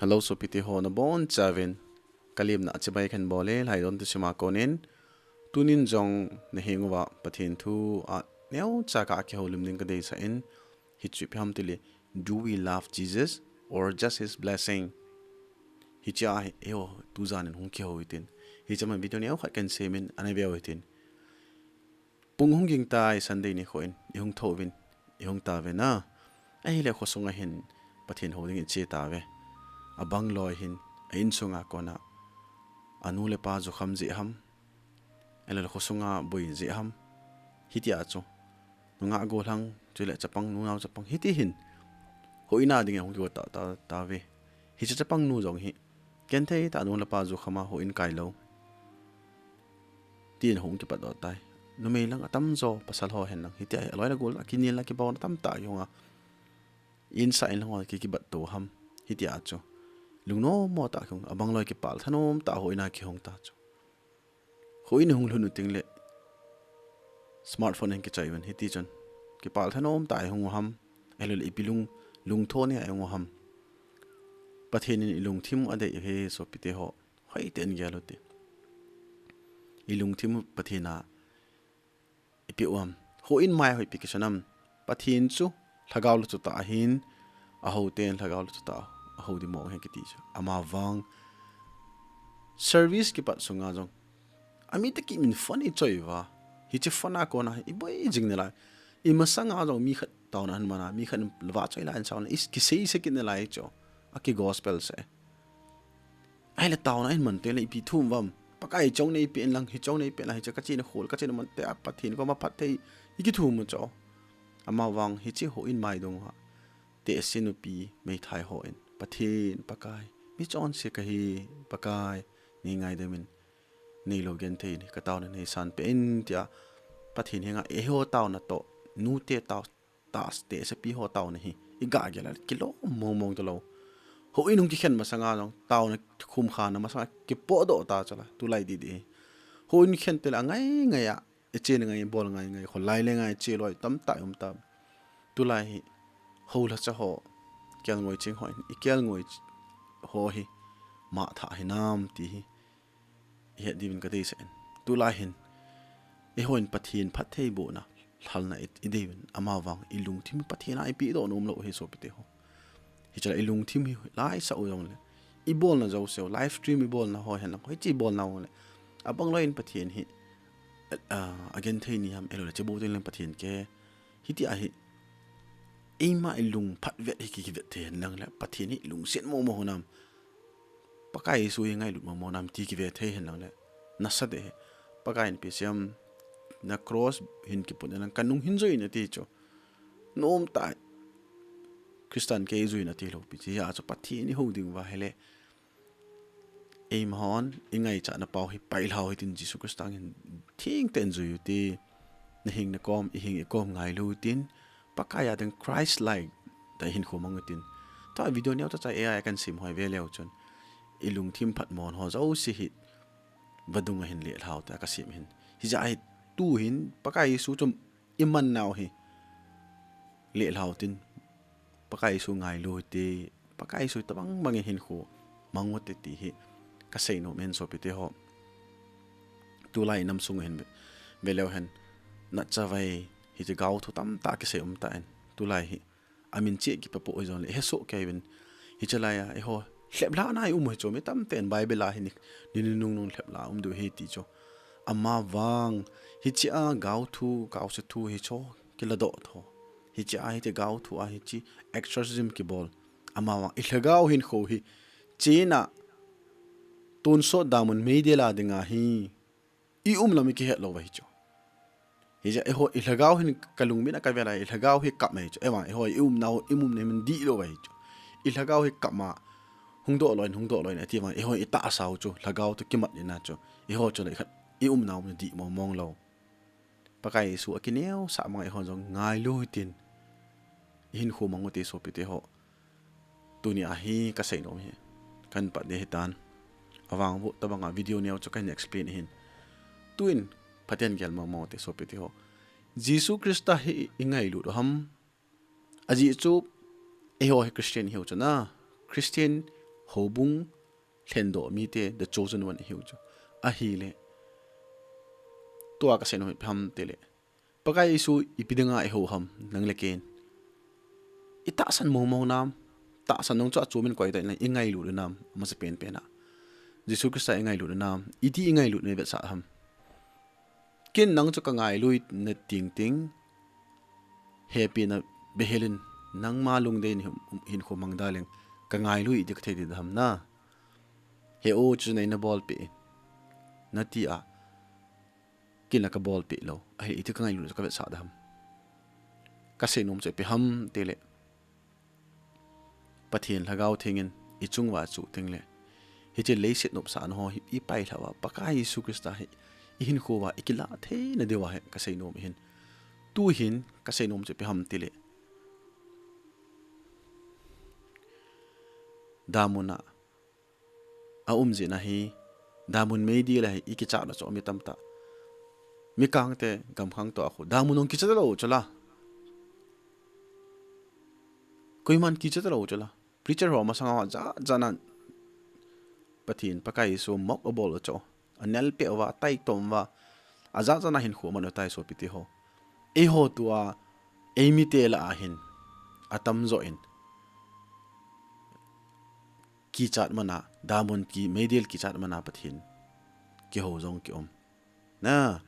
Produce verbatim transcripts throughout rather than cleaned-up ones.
Hello, sopite ho, nabonchauvin kalemna chibai kahin bol e, Lhaidon Thusim a konin. Tunin jong nahenguva Pathen thu a neocha kakihoulim ding kadeisah in, hichu ipi ham itile, Do we love Jesus or just his blessing? Hiche ahi, eiho tujan in hung kihou hitin. Hiche a video neo khat kahin semin, ana veu hitin. Pung hung ging tai, Sunday nikho in, ihung thouvin, ihung tauvin a. Ahile khosunga hin Pathen hou ding iche tauve. Abang loi hin, a insunga kona, anu le apa jukham jeh ham, ahilou le khosunga boi jeh ham, hitia chu, nungah gollhang, chule chapang, nunao chapang, hiti hin houin a ding ahung kigo ta, ta, tauve. Hiche chapang nu jong hi, genthei tah a nu le apa jukham a houin kailou, tin hung kipatdoh tai. Numei lang atamjo, pasal ho hen lang, hitia hi aloi le gol a kinelna kibaona tamtah kihunga, insah in lang ho ki, kibatdoh ham, hitia chu, lungnommo tah kihung, abang loi kipal thanom tah a houin a kihung ta chu. Houin hung lhun u tengle smartphone hin kichoi uvin, hiti chun kipal thanom tah a ihung u ham, ahilou le ipi lung, lungthim a ihung u ham. Pathen in ilungthim adei uve, sopite ho, hoitah in gel ute. Ilungthim u Pathen a ipi u ham. Houin mai ho ipi kisun ham. Pathen chu lhagao le chutah ahin, ahou ten lhagao le chutah a hou ding mong ahi kiti chu. Amavang service kipat sunga jong, ami toh kimin phone ichoi uva, hiche phone a kona iboi jing nalai. Imasanga jong mi khat taona ahin man a, mi khat in vahchoi la ahin sao le, i kisei se kit nalai chu. Aki gospel se. Ahile taona ahin man tengle ipi thu um uvam. Pakai, hiche jong neipe inlang, hiche jong neipe inlang, hiche kachena khol, kachena man te a Pathen koma phatthei ikithum u chu. Amavang hiche houin mai dunga, tehse nupi meithai hon, Pathen, Pakai, michonse kahi, Pakai, nei ngaidam in, neilou genthei in kataona neisanpeh in tia Pathen henga eiho taona toh, nute tao, tah, tehsepi ho taona hi iga gel a kilom mong mong talou. Houin hung kikhen masanga jong, taona khum khana masanga kipohdoh ta chu la, tulai didi hi. Houin khen tengle angai ngai a, iche ngai, ibol ngai ngai, kholai le ngai, iche loi tamtah um ta. Tulai hi, houlhacha ho, kelngoi ching ho in, ikelngoi ho hi, matha hinam ti hi ihet diuvin kadeisah in. Tulai hin, eihon Pathen phattheibohna lhalna i, idei uvin, amavang ilungthim Pathen a ipehdoh nom lou hi sopite ho. Hiche la ilungthim hi laisah u jongle, ibolna jouse u, live stream ibolna ho hen lang, hoiche ibolna u le, abang loi in Pathen hi, a, agenthei ni ham, ahilou le chebou teng leng Pathen ke, hitia hi, eima ilung phatvet hi ki, kivet thei hen lang le, Pathen hi lungset mong mong hinam, Pakai Jesu hi ngailut mong mong hinam ti kive thei hen lang le, nasa deh hi. Pakai in ipi asei ham, na cross hin kiput in lang kanung hin jui in ati chu. Nomtah Christian kei jui in ati lou pi chu, hia chu Pathen ihou ding uva ahile, eimahon ingaichatna pau hi pailhau hitin, Jesu Christa in thengtah in jui ute. Nahing nakom, ihing ikom ngailu tin, Pakai a ding Christ like tah hinkho mang utin. Tua video neocha cha A I a kahin sem hoi ve leu chun, ilungthim phatmon ho jouse hi vadung a hin lelhau tah a kasem hin. Hijeh a hi tuhin Pakai Jesu chu iman nau hi lelhau tin, Pakai Jesu ngailu ute, Pakai Jesu tobang bang in hinkho mang ute ti hi kasei nom in sopite ho. Tulai inam sung hin ve, ve leu hen, natchavai, hiche gaothu tamtah kisei um tan. Tulai hi amin cheh kipepoh hijongle ihesoh kei uvin. Hiche lai a eiho lheplhahna ium u hi chu, mi tamtah in Bible a hi ni, ni, ni nung nung lheplhah um diu ahi ti chu. Amavang hiche a gaothu, gaosethu hiche kiladoh tho, hiche a hiche gaothu a hiche exorcism kibol, amavang ilhagao hinkho hi chena tonsot damun meidil a dinga hi ium lam ikihet lou uva hi chu. Hijeh a eiho ilhagao hin kalungmin a kavel a, ilhagao hi kap mai chu. Ahivang eiho iumnau, iumna hi min dihlou uva hi chu. Ilhagao hi kap ma, hungdoh loi in, hungdoh loi in ati vang, eiho itahsa u chu lhagao toh kimat in a chu, eiho chu le khat iumnau min dih mong mong lou. Pakai Jesu akineosah banga eiho jong ngailu hitin, ihinkho mang ute sopite ho. Tuni a hi kasei nom hi kahin pat ding ahitan. Avang vo tobanga video neo chu kahin explain ahin. Tuin phaten gel mong mong ute sopite ho. Jesu Christa hi ingailut u ham? Ajeh chu eiho hi Christian ihiu chu na. Christian houbung lhendoh mite, the chosen one ihiu chu. Ahile, tua kasei nom ipi ham tile, Pakai Jesu ipi dinga ihou ham, nang le ken. Itahsan mong mong nam, tahsan nung chu achumin koi ta in, ingailut nam, amasapen pen a. Jesu Christa ingailut nam, iti ingailut na vetsah ham. Ken nang chu kangailut na ting ting, hepina behelin, nangma lungdei in hinkho mangda leng, kangailut iti kathei di ham na. He o chu nei nabolpeh in, nati a, ken la kabolpeh lou. Ahi iti kangailut chu kavetsah da ham. Kasei nom chu ipi ham tile, Pathen Lhagao Theng in ichung uva achuh tengle, hiche leiset nopsahna ho hi ipailha uva, Pakai Jesu Christa hi ihinkho uva ikilah theina diuva hi kasei nom ahin. Tuhin kasei nom chu ipi ham tile, damun a aum jeh in ahi, damun meidil a hi ikichat lou chu mi tamtah. Mikangte gamkhang toh a khu, damun hung kichat lou chu la. Koiman kichat lou chu la. Preacher ho masang a jat jat nan Pathen Pakai Jesu mock abol u chu. Anelpeh uva, ataitom uva, ajat jat na hinkho man u tai sopite ho. Eiho tua, eimite lah a hin, atamjo in kichat man a, damun ki, meidil kichat man a Pathen kihou jong kium. Na,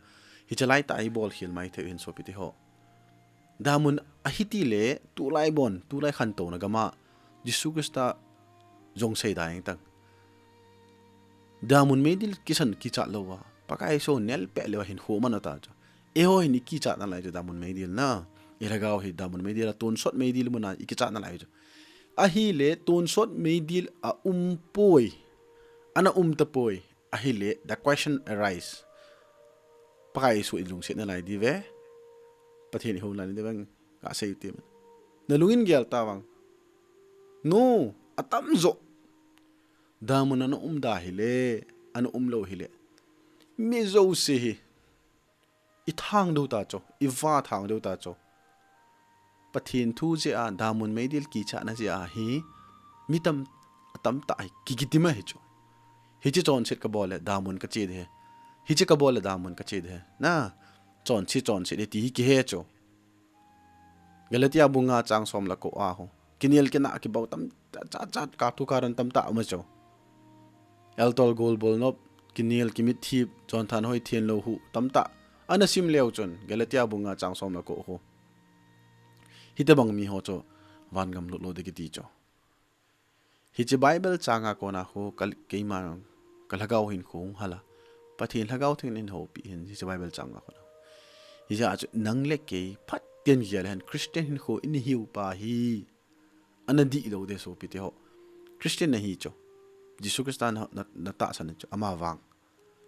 hiche laitah a ibol khel mai thei u hin sopite ho. Damun ahi tile, tulai bon, tulai khantouna gam a, Jesu Christa jong seida jeng tang. Damun meidil kisan kichat lou a, Pakai Jesu nelpeh lou a hinkho man u ta chu. Eiho hin ikichat nalai chu damun meidil na. Ilhagao hi damun meidil a tonsot meidil mun a ikichat nalai chu. Ahile tonsot meidil aumpoi. Ana um tapoi. Ahile, the question arise. Pakai Jesu ilungset nalai diu ve. Pathen ihou nalai diu ve. Kasei u hite. Nalungin gel tavang. No, atamjo. Damun ana um da hile, ana um lou hile, mi jouse hi ithang diu ta chu, iva thang diu ta chu. Pathen thu jeh a, damun meidil kichatna jeh a hi, mi tam, atamtah hi kikitim ahi chu. Hiche chonset kabol le, damun kache ding ahi. Hiche kabol le, damun kache ding ahi. Na, chonset, chonset ding ti hi kihe chu. Galatia bung nga chang som le ko a ho. Kinel kinah kibau tam, chat chat, katu karan tamtah um ahi chu. Eltol gol bol nop, kinel kimitthip, chonthan hoi theng lou hu, tamtah. Ana sim leu chun, Galatia bung nga chang som le ko ho. Hitobang mi ho chu, vangam lut lou ding kiti chu. Hiche Bible chang a kona ho, ka, keima, kalhagao hinkho hung hal a. Pathen Lhagao Theng in eihoupi ahin, hiche Bible chang a kona. Hijeh a chu nang le kei, phaten gel hen, Christian hinkho ihiu pa hi. Ana dihlou ding sopite ho. Christian nahi chu. Jesu Christa na, na, natahsan chu, ama vang.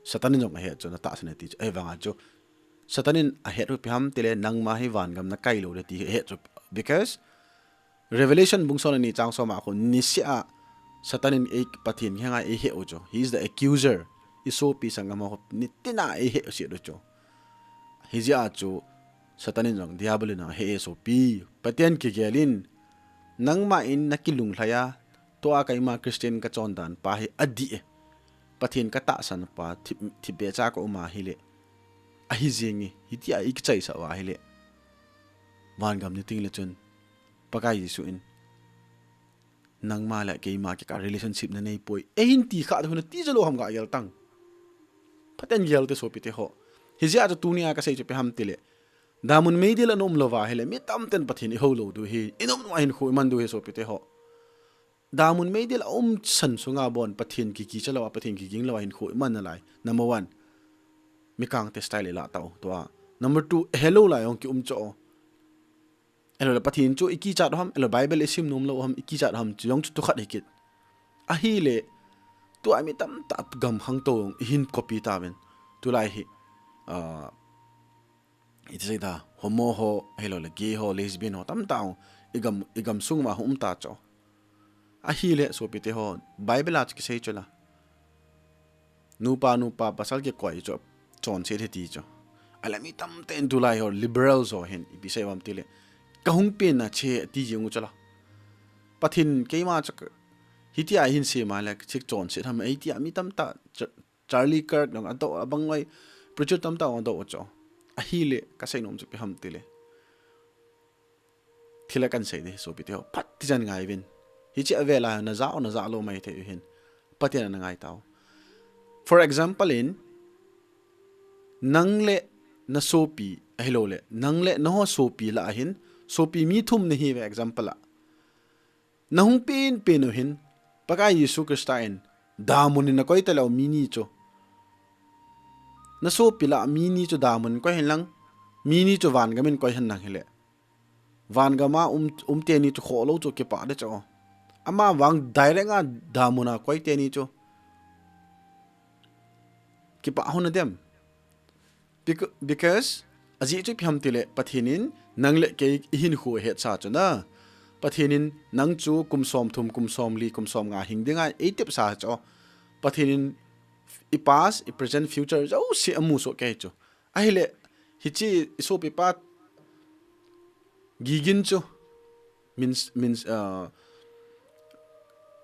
Satan in jong ahe chu, natahsan e ti chu. Ahivang a chu. Satan in ahet u ipi ham tile nangma hi vangam nakai lou ding ti ahe chu. Because Revelation bung som le ni chang som a khu niseh a Satan in ei Pathen henga eihe u chu. He is the accuser. Isopi sanggam ho nitin a eihe u set u chu. Hijeh a chu Satan in jong Diabol in jong ahe e sopi. Pathen kigel in nangma in nakilunglhai a tua keima Christian kachon dan pa hi adih e. Pathen katahsan pa thip, thipbeh cha kaum ahile. Ahi jeng e, hitia ikichaisah uva ahile. Vangam niting le chun Pakai Jesu in nangma le keima kikah relationship nanei poi. Eihin ti kha ding hon nati jolou ham gagel tang. Phaten gel te sopite ho. Hijeh a chu tunia kasei chu ipi ham tile. Damun meidil ana um louva ahile, mi tamten Pathen ihou lou diu ahi. Inom nom a hinkho iman diu ahi sopite ho. Damun meidil aum san sunga bon Pathen ki, kicha lou a, Pathen kiging lou a hinkho iman nalai. Number one. Mikangte style ilah tau. Tua. Number two, hello lai jong kium chu. Ahilou le Pathen chu ikichat u ham, ahilou Bible isim nom lou u ham, ikichat u ham, chu jong chu thukhat hikit. Ahile, tua mi tamtah gam khangtou jong ihin copy tauvin. Tulai hi, ah, iti sei ta, homo ho, ahilou le gay ho, lesbian ho, tamtah jong, igam, igam sung uva hung um ta chu. Ahile, sopite ho, Bible a chu kisei chu la. Nupa, nupa, pasal kikoi chu chonset ahi ti chu. Ahile mi tamten tulai ho, liberal ho hin, ipi sei uvam tile. Kahung penna che ti jeng u chu la. Pathen keima chu ka, Hitia hin sema le chik chonset ham, hitia mi tamtah, Charlie Kirk jong adoh, abang lai preacher tamtah jong adoh chu. Ahile kasei nom chu ipi ham tile, thil a kahin sei ding hi sopite ho, phat tichan ngai uvin. Hiche avel a najah u najah lou maithei u hin, Pathen a nangai tau. For example in, nang le nasopi ahilouleh nang le naho sopi lah a hin, sopi mi thum nahiuve example a, nahung penpen u hin, Pakai Jesu Christa in damun in akoi talou mi ni chu, nasopi lah a mi ni chu damun in koi hen lang, mi ni chu vangam in koi hen lang hile, vangam a um, um teni chu khoh lou chu kipah ding chu. Ama vang direct a damun a koi teni chu kipah hon a dem. Because ajeh chu ipi ham tile, Pathen in nang le kei ihinkho ahetsah chu na, Pathen in nang chu kum somthum, kum somli, kum somnga hing dinga eitepsa chu, Pathen in i past, i present, future jouse amu soh kei chu. Ahile hiche isopipa Gigin chu, min, min,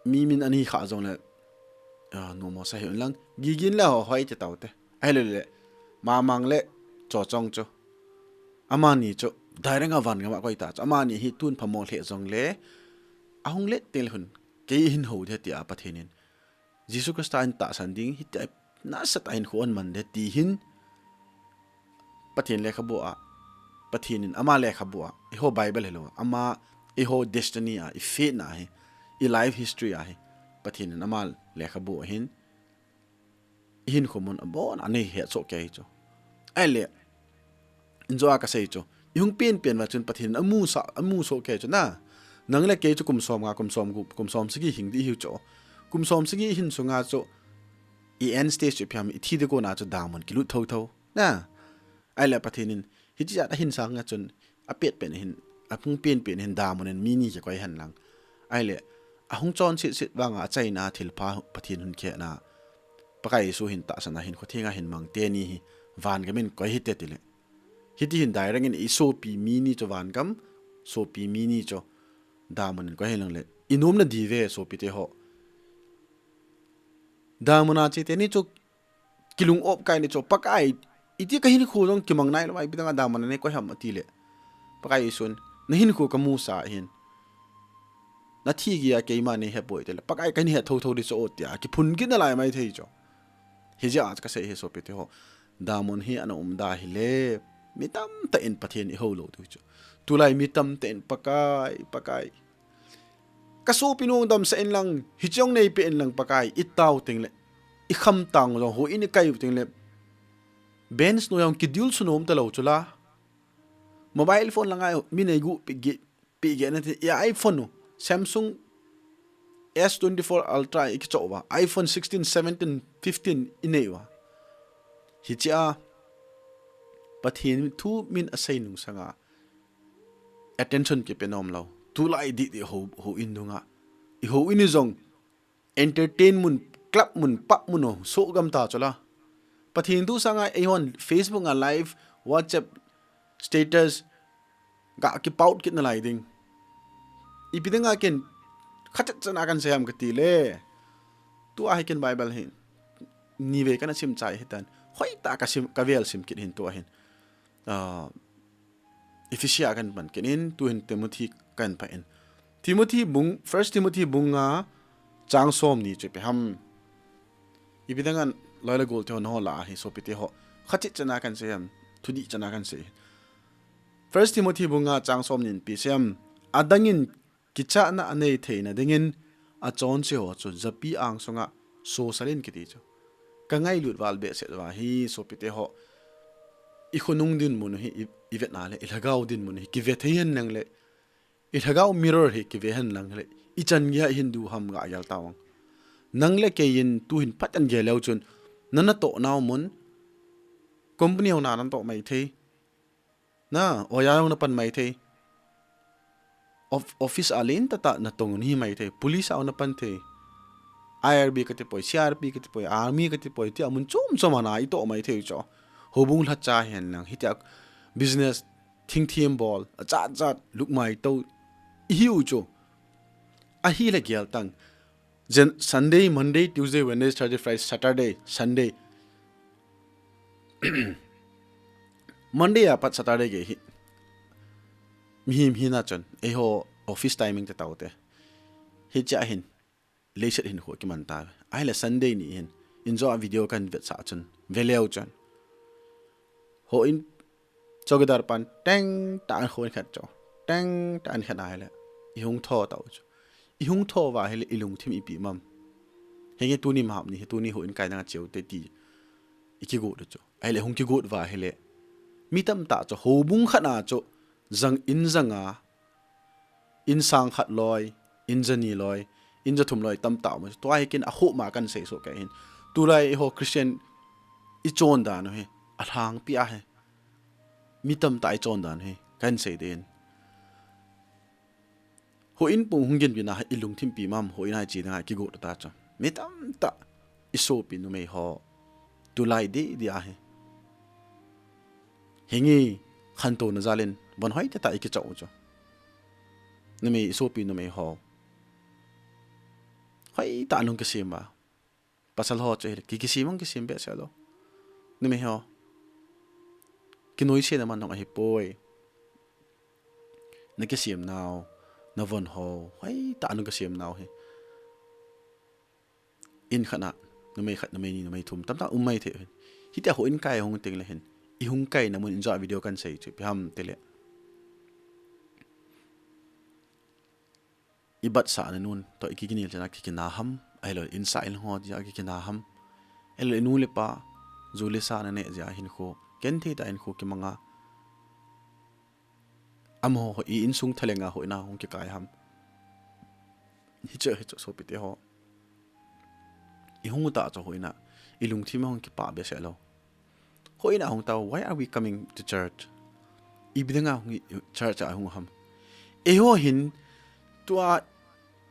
mi min ani kha jongle, nommo sa hih un lang, Gigin le Hohoi ti taute, ahilou le Mamang le Chochong chu, amani chu direct a vangam a koi ta chu, amani hi tun phamo lheh jongle, ahung let tengle hun, kei hin hou ding tia Pathen in Jesu Christa in tahsan ding hitia nasatah a hinkho aman ding ti hin, Pathen lekhabu a, Pathen in ama lekhabu a, eiho Bible hilou, ama, eiho destiny a, i fate na hi, i life history a hi, Pathen in ama lekhabu a hin ihinkho mun abon a anei hetsoh kei chu. Ahile, injo a kasei chu, ihung penpen uva chun Pathen in amu sa, amu soh kei chu na, nang le kei chu kum somnga, kum somgup, kum somsagi hing ding ihiu chu, kum somsagi hin sunga chu i end stage chu ipi ham, ithi ding kona chu damun kilut thotho na. Ahile Pathen in hiche jat ahin sanga chun, apetpen hin, ahung penpen hin damun in mi ni kikoi hen lang, ahile ahung chonsetset vanga achaina thilpha Pathen hun khehna, Pakai Jesu hin tahsan a hinkho thenga hin mang teni hi vangam in koi hite tile, hiti hin direct in isopi mi ni chu vangam, sopi mi ni chu damun in koi hen lang le, inomna diuve sopite ho. Damun a che teni chu kilung op kai ni chu, Pakai, iti kahinkho jong kimang nailou a, ipi dinga damun a nei koi ham atile, Pakai Jesun, nahinkho kamusa ahin, nathi geiya keima nei hepoi tile, Pakai, kahin het thotho ding chu o tia kiphun kit nalai maithei chu. Hijeh a kasei hi sopite ho, damun hi ana um da hile, mi tamtah in Pathen ihou lou diu chu. Tulai mi tamtah in, Pakai, Pakai, kasopi nung damsah in lang, hiche jong neipeh in lang Pakai, itao tengle, ikhamtang jong houin ikai u tengle, Benz noi jong kidil sunom talou chu la, mobile phone langa mi neigu peh geh, peh geh nati, i iPhone u, Samsung S twenty-four Ultra ikichoh uva, iPhone sixteen, seventeen, fifteen inei uva. Hichea Pathen thu min asei nung sanga attention kipe nomlou, tulai dihdih hou, houin dunga, ihouin u jong entertain mun, club mun, pub mun u soh gam ta chu la, Pathen thu sanga eihon Facebook a live, WhatsApp status ga kipout kit nalai ding. Ipi dinga ken khatchet chana kahin sei ham katile, tua hi ken Bible hi nivei kana sim chai hitan, hoitah a kasim, kavel sim kit hin tua hin, Ephesia kahin pan kit in, tuhin Timothy kahin pan in. Timothy bung, First Timothy bung nga chang somni chu ipi ham? Ipi dinga loi le gol teho naho lah a hi sopite ho, khatchet chana kahin sei ham, thudih chana kahin sei. First Timothy bung nga chang somni in ipi asei ham? Adangin kichatna anei theina dingin achonse ho chu japi angsunga sosal in kiti chu, kangailut val behseh uva hi sopite ho, ikhonung dinmun u hi i, ivetna le ilhagao dinmun u hi kive thei hen lang le, ilhagao mirror hi kive hen lang le, ichan geiya ihin diu ham gah gel tauvang. Nang le kei in tuhin phat an gel leu chun, na natoh nau mun, company hon na natoh maithei, na oja jong napan maithei, office a lentah tah natong nahi maithei, police a napan thei, IRB kati poi, CRP kati poi, army kati poi, tia mun chom chom a na itoh maithei chu. Houbung lhacha hen lang, hitia business thingthem bol, achat chat lukmai tou ihiu chu. Ahile gel tang, Jen-, Sunday, Monday, Tuesday, Wednesday, Thursday, Friday, Saturday, Sunday. Monday apat Saturday gei hi. Mihem hina chun, eiho office timing te tao te. Hichea hin, leiset hinkho kiman ta. Ahile Sunday ni hin, injo a video kan vetsah chun, veleu chun. Houin chowkidar pan teng tah in houin khat chu. Teng tah in khat ahile. Ihung tho tau chu. Ihung tho uva ahile ilungthim ipi um am. Henge tuni mahamni, tuni houin kai ding a cheu te ti. Ikigot u chu. Ahile hung kigot uva ahile. Mi tamtah chu houbung khat a chu. Jang in jang a. In sang khat loi, in jani loi, in jathum loi tamtah um. Tua hi ken a houin ma kan seisoh kei hin. Tulai eiho Christian ichon dan u hi. Alhangpi ahi. Mi tamtah ichon dan u hi. Kan sei din. Houin pung hung gin pina hi ilungthim ipi um am, houin a iche ding a kigot u ta chu. Mi tamtah isopi numei ho. Tulai didi ahi. Hinge khantouna jal in, von hoi tah tah ikichah u chu. Numei isopi numei ho. Hoi tah nung kisem a. Pasal ho chu hile, ki kisem ang kisem behseh lou. Numei ho. Kinoise na man nung ahipoi. Na kisem nau, na von ho. Hoi tah nung kisem nau hi. In khat na, numei khat, numei ni, numei thum, tamtah um mai thei hin. Hitia houin kai hung teng le hin. Ihung kai na mun injo a video kan sei chu, ipi ham tile. Ibatsah na nun, to ikikinel chana kikina ham, ahilou insah in ho dia kikina ham. Ahilou inu le ipa, ju le sa na neh dia hinkho, genthei tah hinkho kimang a. Amaho i insung thaleng a houin a hung kikai ham. Hiche, hiche sopite ho. Ihung u ta chu houin a, ilungthim a hung kipah behseh lou. Houin a hung tau, why are we coming to church? Ipi ding a hung i, church a hung ham. Eiho hin, tua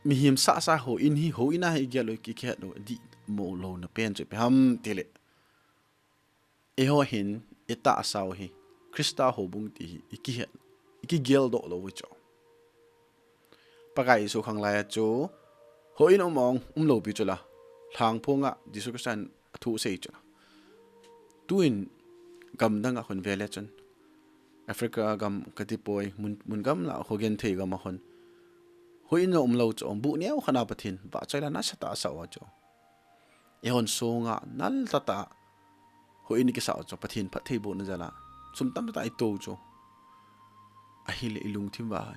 mihem sasa houin hi, houin a hi igel u kihet lou, dihmo louna pen chu ipi ham tile. Eiho hin, itahsa u hi, Christa houbung ti hi, ikihet, ikigel doh lou u chu. Pakai Jesu khang lai a chu, houin um ong, um lou pi chu la, lhangphong a, Jesu Christa in athu sei chu la. Tuin, gam dang a khun vele chun, Africa gam kati poi, mun, mun gam la, kho genthei gam a khun. Houin jong um lou chu, bu neo khat a Pathen, vahchoi la nasatah a asah u chu. Eihon sunga nal tata. Houin kisa chu Pathen phattheibohna jal a. Sum tamtah ito chu. Ahile ilungthim uva.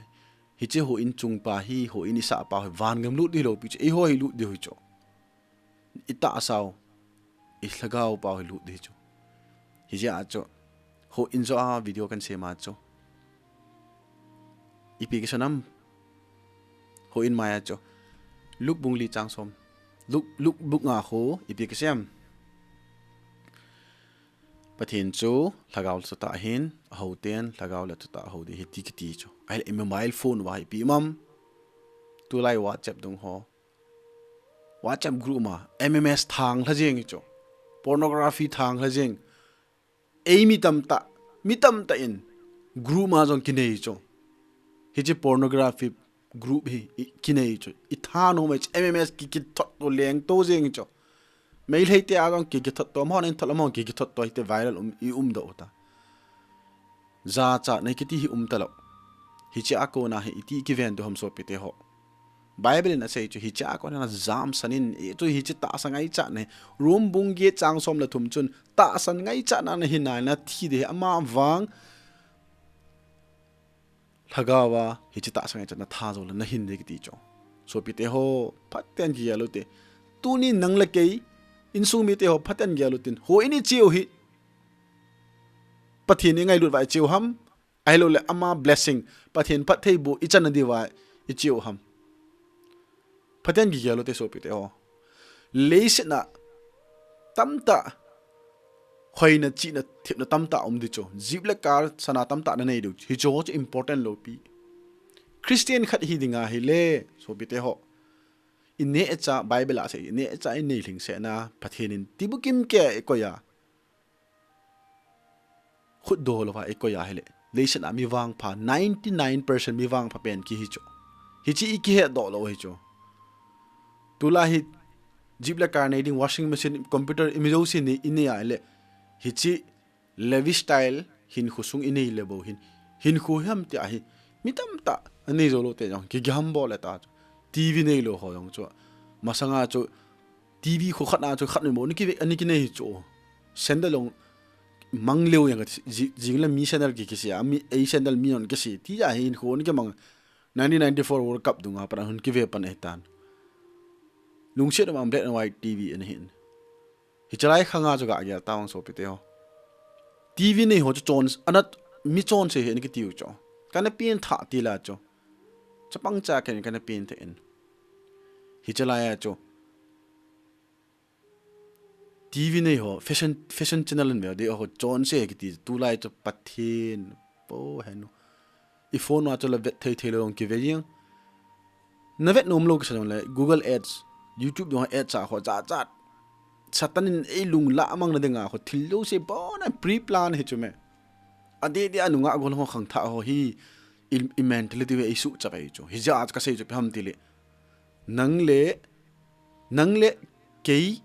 Hiche houin chungpa hi, houin isahpa hi, vangam lut ding lou pi chu. Eiho hi lut ding hi chu. Itahsa u. Ilhagao pa hi lut ding hi chu. Hijeh a chu. Houin jo a video kan sem a chu. Ipi kisun am. Houin mai a chu. Luke bung li chang som. Luke, Luke bung nga khu ipi kisei am. Pathen chu lhagao le thutah ahin, ahou ten lhagao le thutah ahou ding ahi ti kiti chu. Ahile i mobile phone uva ipi um am. Tulai WhatsApp dung ho. WhatsApp group ma M M S thang lha jeng hi chu. Pornography thang lha jeng. Ei mi tamtah, mi tamtah in group ma jong kinei chu. Hiche pornography group hi, i, kinei chu. I thanom mai chu M M S ki, kithot to leng to jeng chu. Meitei te a jong ki, kithot to, amahon in thot, amahon ki, kithot to, hiti viral um, i um doh u ta. Jachat nei kiti hi um talou. Hiche a kona hi iti kiven diu ham sopite ho. Bible in asei chu hiche a kona jamsan in, i chu hiche tahsa ngaichat nei. Rome bung get chang som le thum chun tahsan ngaichatna nahi nai na thi ding hi ama vang. Lhagao a hiche tahsa ngaichatna tha jou le nahin ding kiti chu. Sopite ho, phaten kigel u te. Tuni nang le kei, insung mite ho, phaten gel u tin. Houin iche u hi. Pathen ingailut uva iche u ham. Ahilou le ama blessing. Pathen phattheiboh ichan na diuva iche u ham. Phaten kigel u te sopite ho. Leiset a tamtah. Hoina chihna thepna tamtah um ding chu. Jeep le car sana tamtah nanei diu. Hiche ho chu important lou pi. Christian khat hi ding ahile. Sopite ho. Ineh cha Bible a asei. Ineh cha inei lhingset na. Pathen in tibukim keh ikoi a. Khutdoh louva ikoi ahile. Leiset a mi vangpha, ninety nine percent mi vangpha pen kihi chu. Hiche i kihet doh lou hi chu. Tulai hi Jeep le car nei ding, washing machine, computer, imi jouse nei, inei a le. Hiche lavish style hinkho sung inei le bou hin, hinkho ham ti ahi. Mi tamtah anei jou lou te jong kigam bol le ta chu. TV neilou ho jong chu. Masanga chu TV kho khat na chu khat ni bou ni kive, ani kinei hi chu. Sandal jong mang leu jeng, ji-, jing le mi sandal ki, kise a, mi ei sandal mi on kise. Ti ahi hinkho ni kimang. Nineteen ninety-four World Cup dunga pat a hung kive pan ahi tan. Lungset um a black and white TV ana hin. Hiche lai khanga chu gah gel tavang sopi te ho. TV nei ho chu chon, ana mi chonse hi ana kitiu chu. Kana peng tha ti la chu. Chapang cha ken kana peng the in. Hiche lai a chu TV nei ho, fashion, fashion channel in ve de ho chonse kiti, tulai chu Pathen po henu. I phone a chu la vet thei thei lou kive jeng. Na vet nom lou kisa le Google Ads, YouTube dong ads a ho jat jat. Satan in ei lung la mang na dinga ho thil jouse bona pre-plan hi chu me. Adeh deh a nungah gol ho khangthah ho hi i, i mentality ve ei suh chak ei chu. Hijeh a chu kasei chu ipi ham ti le. Nang le, nang le kei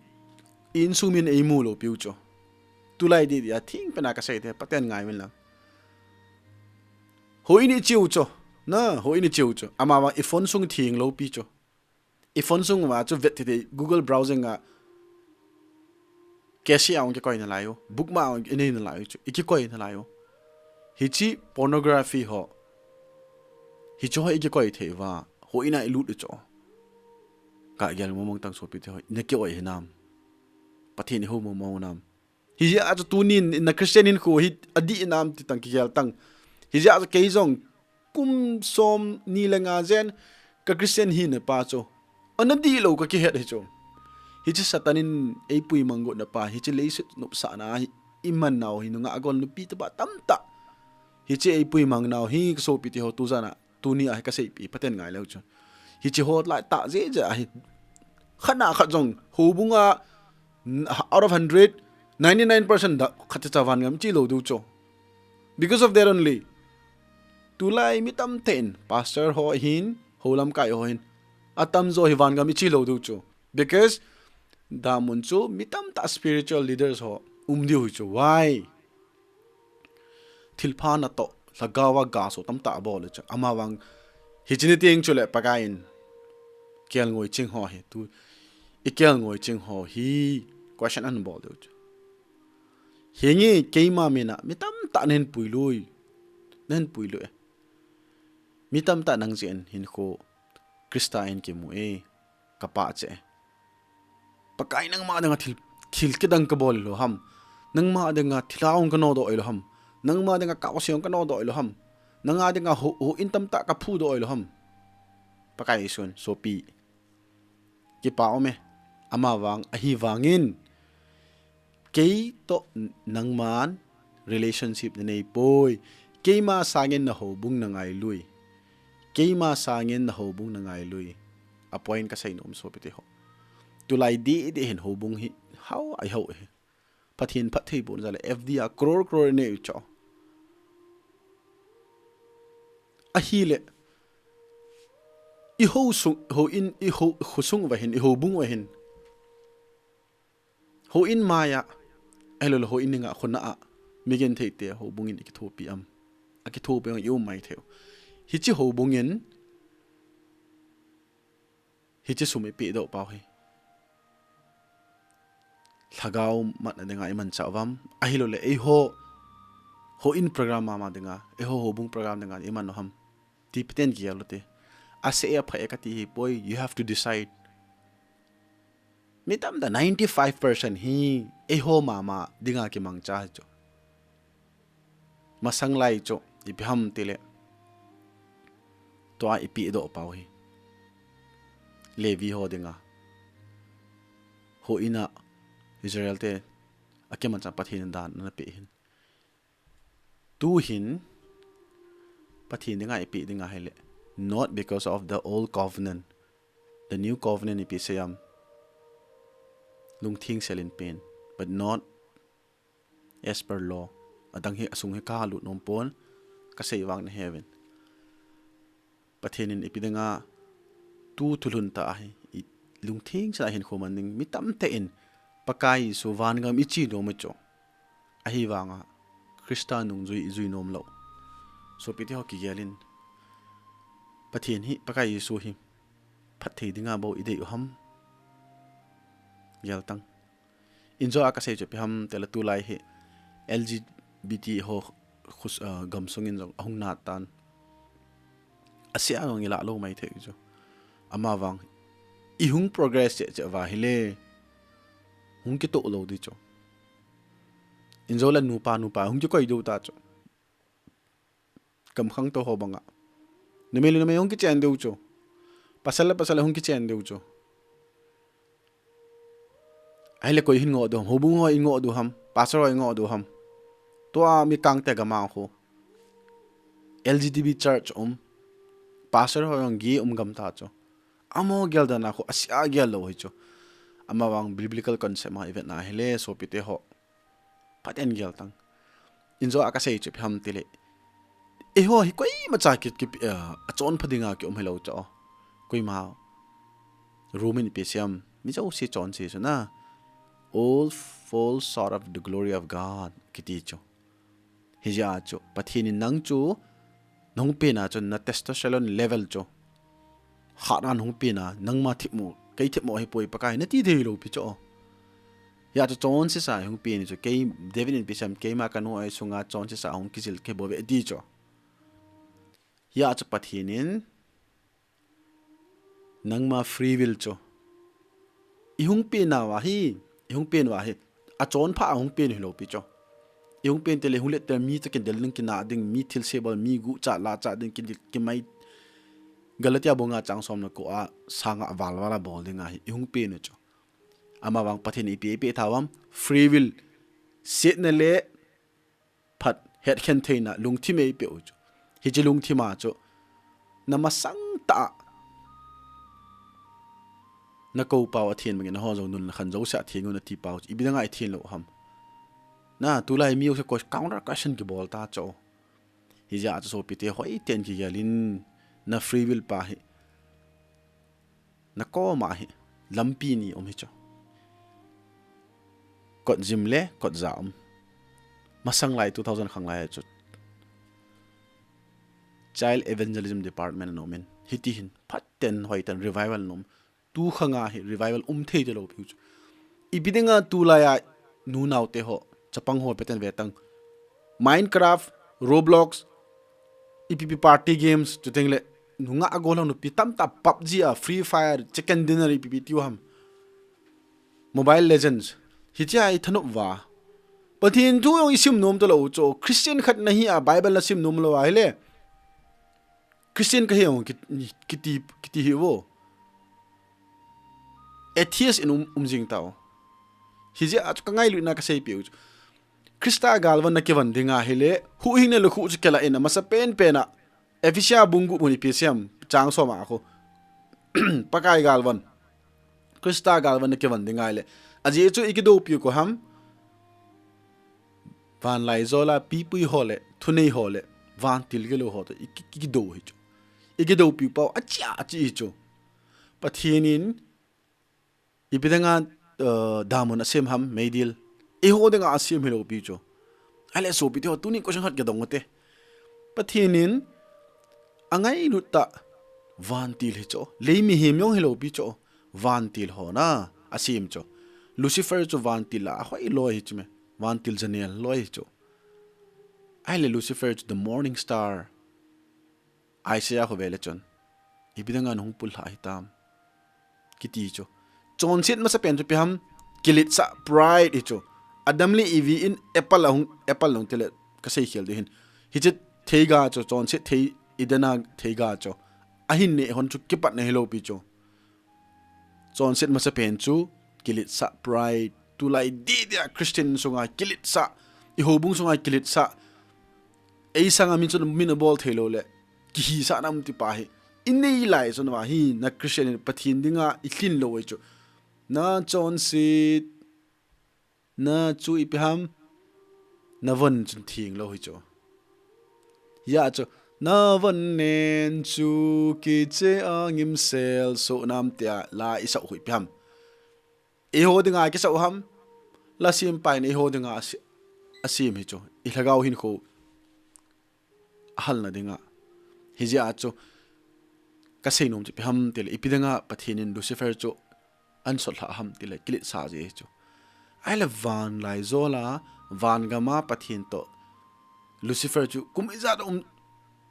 insung min eimu lou piu chu. Tulai deh deh a thing pen a kasei te, Pathen ngai min lang. Houin i chiu chu. Na, houin i chiu chu. Ama vang i phone sung theng lou pi chu. I phone sung uva chu vet thei thei Google browsing a Cache a hung kikoi nalai u, bookmark hung inei nalai u chu, i kikoi nalai u. Hiche pornography ho, hiche ho i kikoi thei uva, houin a i lut u chu. Ka gel mong mong tang sopi te ho, na kikoi hinam. Pathen i hou mong mong nam. Hijeh a chu tunin na Christian hinkho hi adih nam ti tang kigel tang. Hijeh a chu kei jong kum som ni le nga jen ka Christian hina pa chu ana dih lou ka kihet hi chu. Hiche Satan in eipui mang got na pa, hiche leiset nopsahna hi i man nau hi nungah gol nupi tobang tamtah. Hiche eipui mang nau hi ka sopi te ho tu jan a, tuni a hi ka seipi Pathen ngai leu chu. Hiche ho lai tah jeh jeh a hi. Khat na khat jong houbung a, out of hundred, ninety-nine percent da khat cha van gam chi lou diu chu. Because of that only. Tulai mi tam ten, pastor ho hin, hou lamkai ho hin. Atam jo hi van gam i chi lou diu chu. Because, damun chu, mi tamtah spiritual leaders ho, um diu hi chu. Why? Thilpha natoh, lhagao a gaso tamtah abol chu. Ama vang, hiche ni teng chu le Pakai in, kelngoi ching ho hi, tu, i kelngoi ching ho hi, question ahin bol diu chu. Hinge keima mina, mi tamtah nahin pui lui. Nahin pui lui. Mi tamtah nang jeh in hinkho Christa in kimu e, ka pah cheh. Pakai nangma dinga thil, thil kidang ka bol lou ham. Nangma dinga thilha hung ka nodoh lou ham. Nangma dinga kaose hung ka nodoh lou ham. Nanga dinga hou, houin tamtah ka phudoh lou ham. Pakai Jesun, sopi. Kipa um e. Ama vang, ahivangin. Kei toh nangman relationship na nei poi. Keima sangin na houbung na ngai lui. Keima sangin na houbung na ngai lui. A point ka sei nom sopi te ho. Tulai deh deh hin houbung hi hao ai hao hi. Pathen phattheibohna jal a F D a crore crore nei u cho. Ahile. I hou sung, houin, i hou, khosung uva hin, i houbung uva hin. Houin maiya, ahilou le houin dinga khona a, mi genthei te houbung in i kithopi am. A kithopi am i um mai thei u. Hiche houbung in, hiche sum i pedoh pau hi. Lhagao matna dinga i manchah uvam, ahilou le eiho, houin program mama dinga, eiho houbung program dinga i man u ham. Ti Pathen kigel u te. Ase e apha e kati hi poi, you have to decide. Mi tamtah ninety-five percent hi eiho mama dinga kimangcha hi chu. Masang lai chu, ipi ham tile. Tua i pedoh pau hi. Levi ho dinga. Houin a Israel te akimanchah Pathen in dan ana pe hin. Tu hin, Pathen dinga i pe dinga hile. Not because of the old covenant. The new covenant i pe seiya. Lungtheng sel in pen. But not as per law. Adang hi asung hi kalut nom pon. Ka sei vang na heaven. Pathen in ipi dinga tu thulhun ta ahi, i lungthim sa hin khoman ding, mi tamtah in Pakai Jesu vangam i chi nom chu. Ahivanga Christa nungjui i jui nom lou. Sopite ho kigelin, Pathen hi, Pakai Jesu hi phatthei dinga bou i dei u ham? Gel tang. Injo a kasei chu ipi ham tile tulai hi L G B T ho khus, uh, gamsung in jong ahung nat tan. Asia jong i lah lou mai thei chu. Amavang i hung progress cheh cheh uva ahile hung kitoh lou di chu. Injo le nupa nupa hung kikoi diu ta chu. Gamkhang to ho banga. Numei le numei hung kichen diu chu. Pasal le pasal hung kichen diu chu. Ahile koi hin ngoh diu ham, houbung ho hin ngoh diu ham, pastor ho hin ngoh diu ham. Tua mi kangte gam a khu L G B T church um, pastor ho jong gi um gam ta chu. Amaho gel dan a khu asia gel lou hi chu. Amavang biblical concept ma i vet na ahile sopite ho, phaten gel tang. Injo a kasei chu ipi ham tile, eiho hi koimacha ki, ki, uh, achonpha dinga ki um hilou chu. Koima room in ipi siam, mi jouse chonse chu na. All fall short of the glory of God kiti chu. Hijeh a chu Pathen in nang chu nahung pen a chun na testosterone level chu hat a nahung pen a, nangma themmo, kei themmo ahipoi Pakai nati thei lou pi chu. Hijeh a chu chonse sa hung pen chu, kei David in ipi siam, keima kanu a sunga chonse sa hung kijil kei bou ve ti chu. Hijeh a chu Pathen in nangma free will chu i hung pen uva hi, i hung pen uva hi, achonpha a hung pen hilou pi chu. I hung pen tile hung let tile mi chu kidel ding, kinah ding, mi thilse bol, mi guhcha lahcha ding, ki, kimai, Galatia bung nga chang som le ko a sanga valval a bol dinga hi i hung pen u chu. Amavang Pathen in ipi, ipi tha uvam, free will, setna le phat hetkhen theina lungthim eipeh u chu. Hiche lungthim a chu na masang tah a na kou pau a then bangin, nahon jong nun le khan jouse a theng un nati pau chu ipi dinga i then lou ham? Na, tulai mi jouse counter question kibol ta chu. Hijeh a chu sopite hoiten kigelin, na free will pa hi na kom a hi lampi ni um hi chu. Kot jim le kot ja um. Masang lai two thousand khang lai chu Child Evangelism Department ana um in, hiti hin phaten hoiten revival ana um. Tu khang a hi revival um thei talou piu chu. Ipi dinga tulai a nunaote ho, chapang ho phaten ve tang. Minecraft, Roblox, ipi pi party games, chuteng le nungah a gollhang nupi tamtah PUBG a, Free Fire, Chicken Dinner, ipi pi tiu ham, Mobile Legends. Hitia i thanop uva, Pathen thu jong i sim nom talou chu. Christian khat nahi a Bible na sim nom lou ahile Christian kahi jong ki, kiti, kiti hi vo. Atheist in um, um jing tau. Hijeh a chu ka ngailutna ka seipeh u chu, Christa galvan na kivon ding ahile, huhhingna lukhuh chu kilah in, amasa penpen a Ephesia bung gup hun ipi siam, chang som a khu, Pakai galvan, Christa galvan na kivon ding ahile, ajeh chu i kidoupiu koi ham? Vanlaijol a pipui ho le thunei ho le vantil gilou ho toh i ki, kidou hi chu. I kidoupiu pau achi achi hi chu. Pathen in ipi dinga, uh, damun asem ham, meidil? Eiho dinga asem hilou pi chu. Ahile sopite ho, tuni question khat kidong u hite. Pathen in angailut tah vantil hi chu. Lei mihem jong hilou pi chu. Vantil ho na asem chu. Lucifer chu vantil a ahoi loi hi chu me. Vantil janel loi hi chu. Ahile Lucifer chu the morning star. Isaiah khu vele chun, ipi dinga nahung pullhah hitam, kiti chu. Chonset masapen chu ipi ham? Kiletsah, pride hi chu. Adam le Eve in apple ahung, apple ahung tile kasei khel ding hin. Hiche theiga chu, chonset thei, Eden a theiga chu ahin neh hon chu kipatna hilou pi chu. Chonset masapen chu kiletsah, pride. Tulai didi a Christian sunga kiletsah, i houbung sunga kiletsah, ei sanga min chun min abol theilou le kihisahna um tipa hi i nei lai chun uva hi na Christian in Pathen dinga i lhin lou ahi chu. Na chonset, na chu ipi ham, na von chun theng lou hi chu. Hijeh chu Na van nen chu kiche a ngimsel so nam tia la i sau hui pi ham. Eiho dinga kisau ham. La sim pai in eiho dinga asi-, asim hi chu. I lhagao hinkho ahalna dinga. Hijeh a chu ka seinom chu pi ham tile, ipi dinga Pathen in Lucifer chu ahin sot lha ham tile, kiletsah jeh hi chu. Ahile van lai jola, van gama Pathen toh Lucifer chu kum ijat um,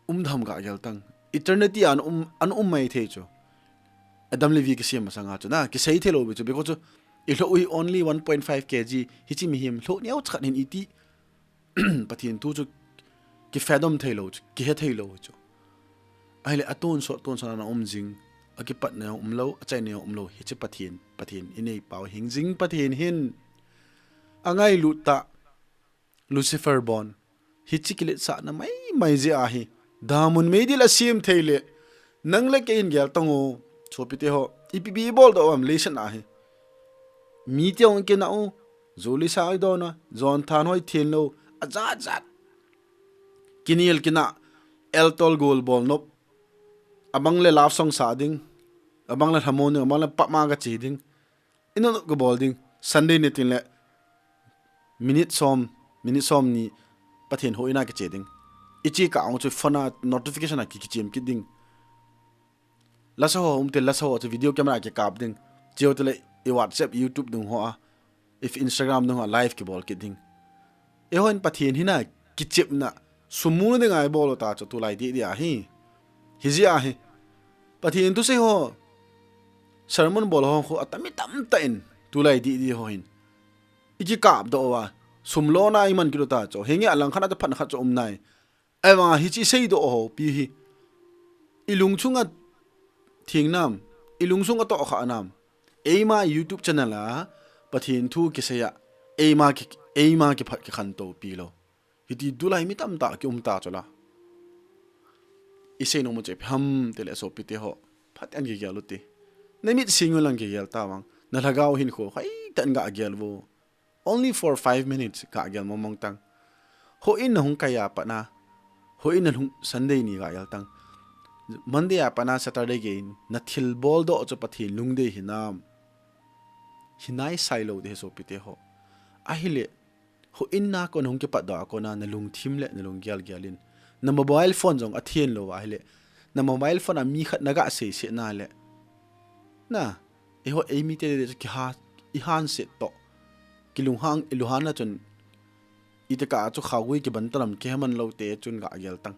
um dam gah gel tang. Eternity a ana um, ana um mai thei chu. Adam le Eve kisem masanga chu na, kisei thei lou pi chu, because chu i lhoh u hi only one point five K G, hiche mihem lhoh neo khat hin iti. Pathen thu chu kifathom thei lou chu, kihe thei lou chu. Ahile atonsot, tonsot ana um jing, akipatna jong um lou, achaina jong um lou, hiche Pathen, Pathen i neipa u hing jing Pathen hin. Angailut tah, Lucifer born. Hiche kiletsahna maimai jeh ahi. Damun meidil asem thei le. Nang le kei in gel tang u. Sopite ho. Ipi ipi i bol doh u ham leiset a hi. Mi te hung kinah u. Ju le sa i don a. Jon thanhoi thenlou. Ajat jat. Kinel kinah. Eltol gol bol nop. Abang le love song sa ding. Abang le lhamon ding. Abang le pama ka che ding. Ino ka bol ding. Sunday ni tin le minute som, minute som ni Pathen houin a kiche ding. I che kah a chu phone a notification a ki, kichem kit ding. Lasa ho um te lasa ho chu video camera kikap ding. Cheu te le i WhatsApp, YouTube dung ho a, if Instagram dung ho a live kibol kit ding. Eiho in Pathen hina kichepna sum mu ding a i bol u ta chu tulai didi ahi. Hijeh ahi. Pathen thusei ho. Sermon bol ho khu atam itam tah in tulai didi ho hin. I kikap doh uva. Sum lona i man kit u ta chu. Hinge alang khat a chu phatna khat chu um nai. Ahivang a hiche i seidoh ho pi hi. I lungchunga theng nam. I lungchunga tohkhah nam. Eima YouTube channel a Pathen thu kisei a. Eima ki, eima kiphat kikhantou pi lou. Hiti tulai mi tamtah kium ta chu la. I seinom u chu ipi ham tile sopite ho. Phat in kigel u te. Na mit sing u lang kigel ta vang. Na lhagao hinkho hoitah in gah gel vo. Only for five minutes gah gel mong mong tang. Houin na hung kai a pat na. Houin na hung Sunday ni gah gel tang. Monday a pat na Saturday gei in na thil bol doh chu Pathen lungdei hinam. Hinai sai lou ding sopite ho. Ahile Houin na kon hung kipat doh a kon a na lungthim le na lunggel gel in. Na mobile phone jong athen lou va ahile. Na mobile phone a mi khat na gah sei se na le. Na, eiho eimi te le chu kiha, i handset toh. Kilunghang, i lunghan na chun. I te kah a chu khaogui kiban ta lam kihe man lou te chun gah gel tang.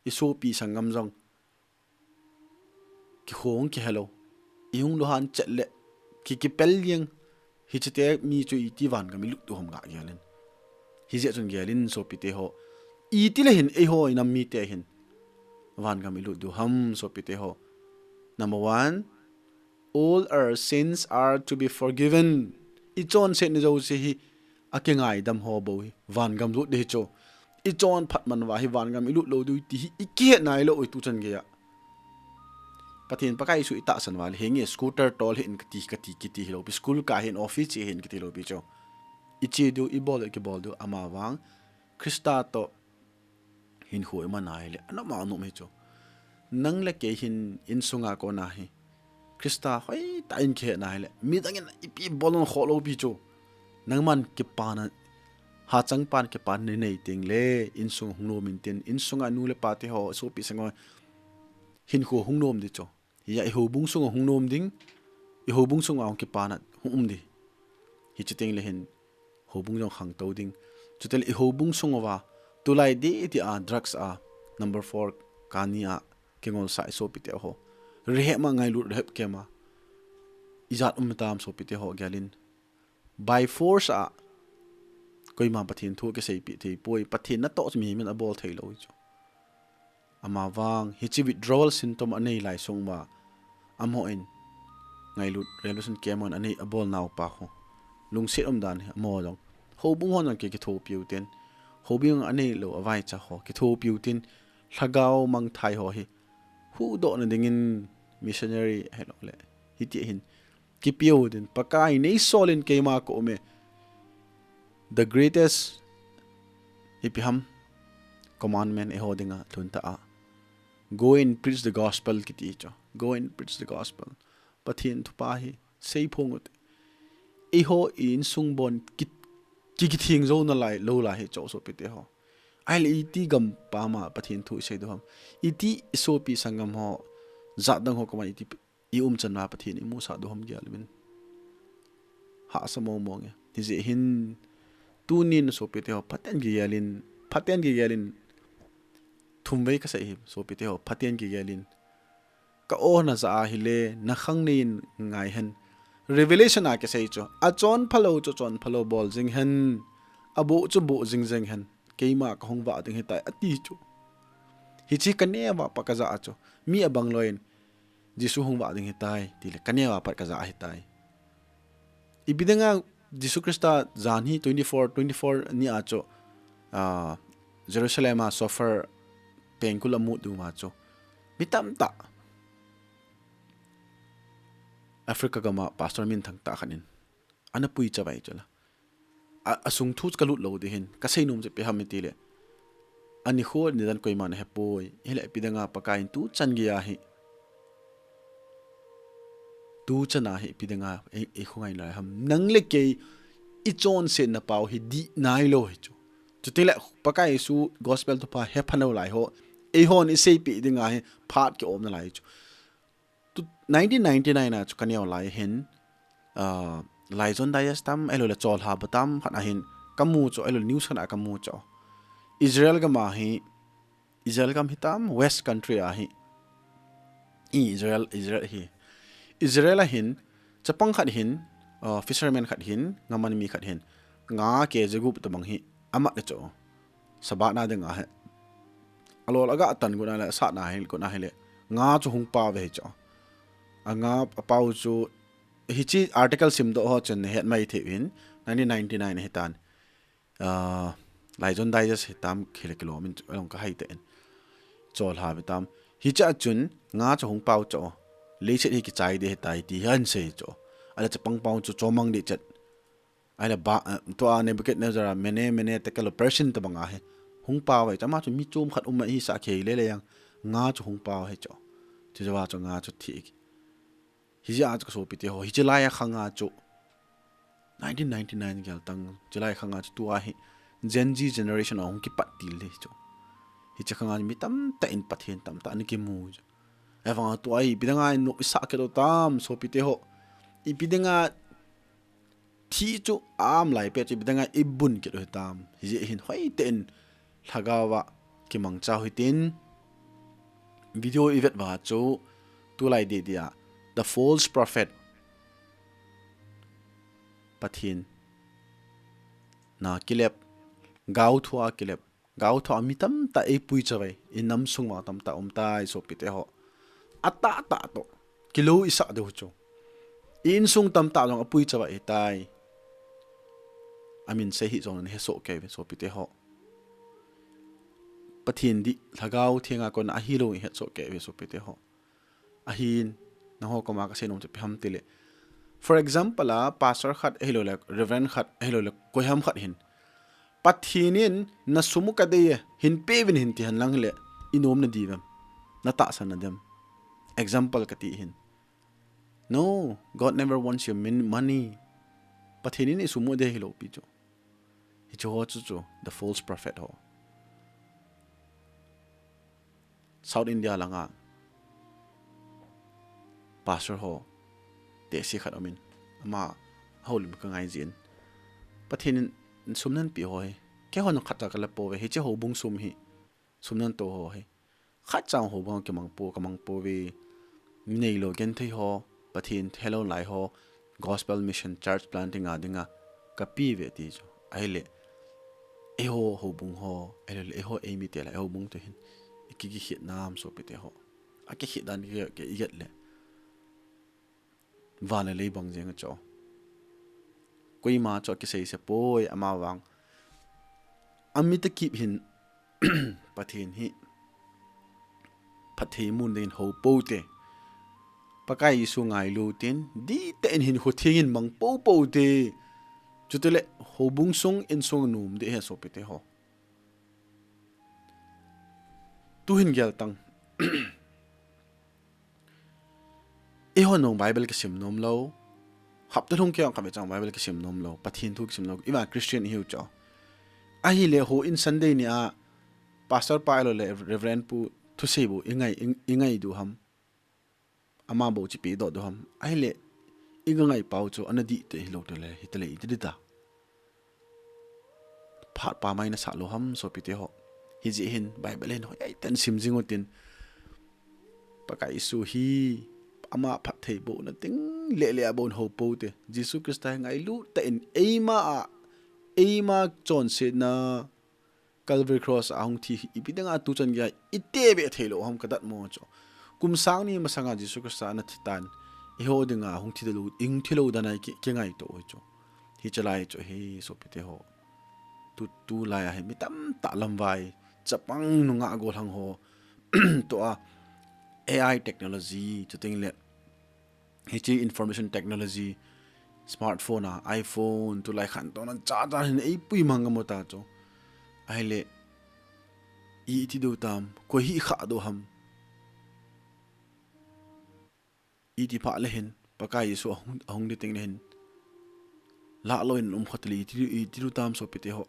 I sopi sanggam jong. Kihong kihe lou. I hung lunghan chet le. Ki, kipel jeng. Hiche te mi chu iti vangam i lut diu ham gah gel in. Hijeh chun gel in sopite ho. Iti le hin eiho i nam mite hin. Vangam i lut diu ham sopite ho. Number one, all our sins are to be forgiven. I chonset ni jouse hi akingaidam ho bou hi vangam lut ding hi chu. I chon phat man uva hi vangam i lut lou diu ti hi i kihet nai lou u hi tuchan gei a. Pathen Pakai Jesu i tahsan uva le hinge scooter tol hin kati, kati, kiti hilou pi, school kah hin, office che hin kati lou pi chu. I che diu, i bol diu, i kibol diu, ama vang Christa toh hinkho i man a ahile, anom anom hi chu. Nang le kei hin insunga kon a hi. Christa hoitah in kihe na ahile. Midang in ipi bol nang kho lou pi chu. Nangman kipana, hachang pan kipana nei teng le, insung hung nom in tin, insunga nu le pa te ho, sopi sangho, hinkho hung nom ding chu. Hia i houbung sunga hung nom ding, i houbung sunga hung kipana hung um ding. Hiche teng le hin houbung jong khangtou ding. Chuteng le i houbung sunga va, tulai didi a drugs a, number four, kani a, kingolsa i sopite ho. Rehab ma ngailut rehab camp a. Ijat um tam sopite ho gel in. By force a, koima Pathen thu kiseipi thei poi, Pathen natoh chu mihem in abol thei lou chu. Ama vang, hiche withdrawal symptom anei lai sung uva. Amaho in, ngailut, resolution camp hon anei abol nau pa ho. Lungset um dan hi, amaho jong. Houbung hon jong ki, kithopi u tin. Houbung anei lou avaicha ho, kithopi u tin. Lhagao mangthai ho hi. Huhdoh na dingin missionary hilou le. Hiti hin. Kipe u din, Pakai nei sol in keima ka um e. The greatest, ipi ham, commandment eiho dinga lhun ta a. Go and preach the gospel kiti chu. Go and preach the gospel. Pathen thupha hi seiphong ute. Eiho insung bon ki, ki, kitheng jou nalai, lou lai hi chu sopite ho. Ahile iti gam pam a Pathen thu isei diu ham. Iti isopi sanggam ho, jat dang ho koma iti i umchan a Pathen imusah diu ham gel uvin. Hahsa mong mong e. Hijeh hin, tunin sopite ho, phaten kigel in, phaten kigel in, thumvei kasei hi, sopite ho, phaten kigel in. Ka-o naja ahile, nakhang neiyin ngai hen. Revelation a kisei chu, achon phalou chu, chon phalou bol jing hen. Aboh chu boh jing jeng hen. Keima kahung vah ding ahitai, ati chu. Hiche kaneo a pat kaja chu. Mi abang loi in, Jesu hung vah ding ahitai, tile kaneo a pat kaja ahitai. Ipi dinga Jesu Christa jan hi twenty-four, twenty-four ni a chu, ah, Jerusalem a shofar pengkul amut diu ma chu. Mi tamtah. Africa gam a pastor minthang tah khat in. Ana pui chavai chu la. A, asung thu kalut lou ding hin, kasei nom chu ipi ham itile. Anikho nidan koiman ahepoi. Hile ipi dinga Pakai in tuchan geiya hi. Tuchan a hi ipi dinga, ei, ei khongai lai ham. Nang le kei ichonsetna pau hi dih nailou hi chu. Chutile Pakai Jesu gospel thupha hepha nalai ho. Eihon iseipeh dinga hi phat kiom nalai chu. Tu, nineteen ninety-nine a chu kaneo lai hin, ah, Laijon Digest tam, ahilouleh Cholha bu tam, khat ahin kamu chu, ahilouleh news khat a kamu chu. Israel gam a hi, Israel gam hitam, West country a hi. I Israel, Israel hi. Israel a hin, chapang khat hin, ah, fisherman khat hin, nga man mi khat hin, nga K G gup tabang hi, amat le chu. Sabbath na dinga hi. Alol aga tan got na le, asat na hi, got na hile. Nga chu hung pao ve hi chu. Anga apao chu, hiche article simdoh ho chun nahet mai thei uvin, nineteen ninety-nine hitan. Ah, Laijon Digest hitam, hile kilom in chu, along kahai tah in. Cholha ve tam. Hiche a chun, nga chu hung pao chu. Leiset hi kichai ding ahitai ti hi ahin sei chu. Ahile chapang pao chu chomang ding chet. Ahile ba, eh, tua Nebuchadnezzar a mene, mene, tekel, Persian tabang a hi. Hung pao ve, chama chu mi chom khat um ahi sah kei le le jeng. Nga chu hung pao hi chu. Chujouva chu nga chu thi. Hijeh a chu kasopite ho. Hiche lai a khang a chu. Nineteen ninety-nine gel tang. Hiche lai khang a chu tua hi. Gen Z generation a hung kipat til hi chu. Hiche khang a mi tamtah in Pathen tamtah ana kimu chu. Ahivang a tua hi, ipi dinga inop isah kit u tam, sopite ho. Ipi dinga thi chu aum lai pet chu, ipi dinga ibun kit u hitam. Hijeh hin hoitah in lhagao a kimangcha u hitin. Video ivet uva chu tulai deh deh a, the false prophet. Pathen na kilep, gaothu a kilep. Gaothu a mi tamtah eipui chavai, inam sung uva tamtah um tai, sopite ho. Atahtah toh, kilou isah diu chu. I insung tamtah jong apui chavai ahitai. Amin sei hih jong nahe soh kei uve, sopite ho. Pathen dih, Lhagao Theng a kona ahilou ihet soh kei uve, sopite ho. Ahin, nangho koma kasei nom chu ipi ham tile. For example a, pastor khat ahilouleh, reverend khat ahilouleh, koiham khat hin. Pathen in nasum u kadei e, hinpe uvin hin ti henlang hile, inom nadiu vem. Natahsan nadem. Example kati hin. No, God never wants your min-, money. Pathen in isum u adei hilou pi chu. Hiche ho chu chu, the false prophet ho. South India langa pastor ho, tehse khat umin, ama houlim kangai jeh in, Pathen in sum nanapeh ho hi, keihon khatcha kala pouve, hiche houbung sum hi, sum nanato ho hi, khatcha houbung kimang pou, kamang pouve, neilou genthei ho, Pathen helou lai ho, gospel mission, church planting a dinga kapeuve ti chu. Ahile, eiho houbung ho, ahile, eiho eimite lai houbung te hin, iki, kikhet nam sopite ho. Akikhet dan ki, ki, iget le. Van le lei bang jeng chu. Koima chu akisei se poi, amavang. Amite kip hin Pathen hi phatthei mun dingin hou pou te. Pakai Jesu ngailu tin, dihtah in hinkho theng in mang pou pou te. Chutile houbung sung insung nom ding ahi sopite ho. Tuhin gel tang. Eihon jong Bible kisim nom lou. Hapta lhung kei jong kave chang Bible kisim nom lou. Pathen thu kisim lou. Iva Christian ihiu cho. Ahile houin Sunday ni a Pastor pa ahilou le Reverend pu thusei bou ingai, in-, ingai diu ham. Ama bou chi pedoh diu ham. Ahile, iga ngai pau chu, ana dih te hilou te le, hita le iti dita. Phat pa mai nasah lou ham, sopite ho. Hijeh hin, Bible hin, hoiya itan sim jing utin. Pakai Jesu hi, ama phattheibohna ding, le le a bon ho pou te. Jesu Christa hi ngailut tah in, eima a, eima chonsetna, Calvary Cross a hung thi hi, ipi dinga tuchan geiya ite be thei lou ham ka datmo chu. Kum sang ni masanga Jesu Christa ana thi tan. Eiho dinga hung thi lou, hung thi lou dan a ki, kingaito u chu. Hiche lai chu hi sopite ho. Tu, tulai a hi mi tamtah lamvai. Chapang nungah gollhang ho. Tua A I technology, chuteng le Hiche information technology, smartphone a, iPhone, tulai khantouna cha cha hin eipui mang ka mu ta chu. Ahile, iti diu tam, koi hi kha diu ham. Iti phat le hin, Pakai Jesu ahung, ahung ding teng le hin. Lah lou in um khat le iti, iti diu tam sopite ho.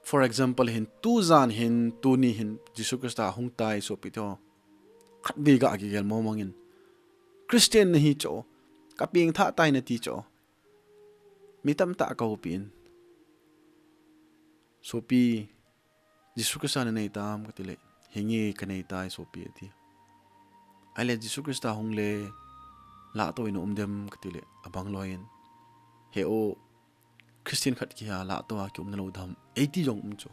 For example, hin tujan hin, tuni hin, Jesu Christa ahung tai sopite ho. Khatvei ga kigel mong mong in. Christian nahi cho, ka pengthah tai nati cho. Mi tamtah ka houpi in. Sopi, Jesu Christa nanei tam kati le, henge kanei tai sopi ati. Ahile Jesu Christa hung le, lah to in um dem kati le, abang loi in. He o, Christian khat kihi a lah to a kium nalou dem. Eiti jong um chu.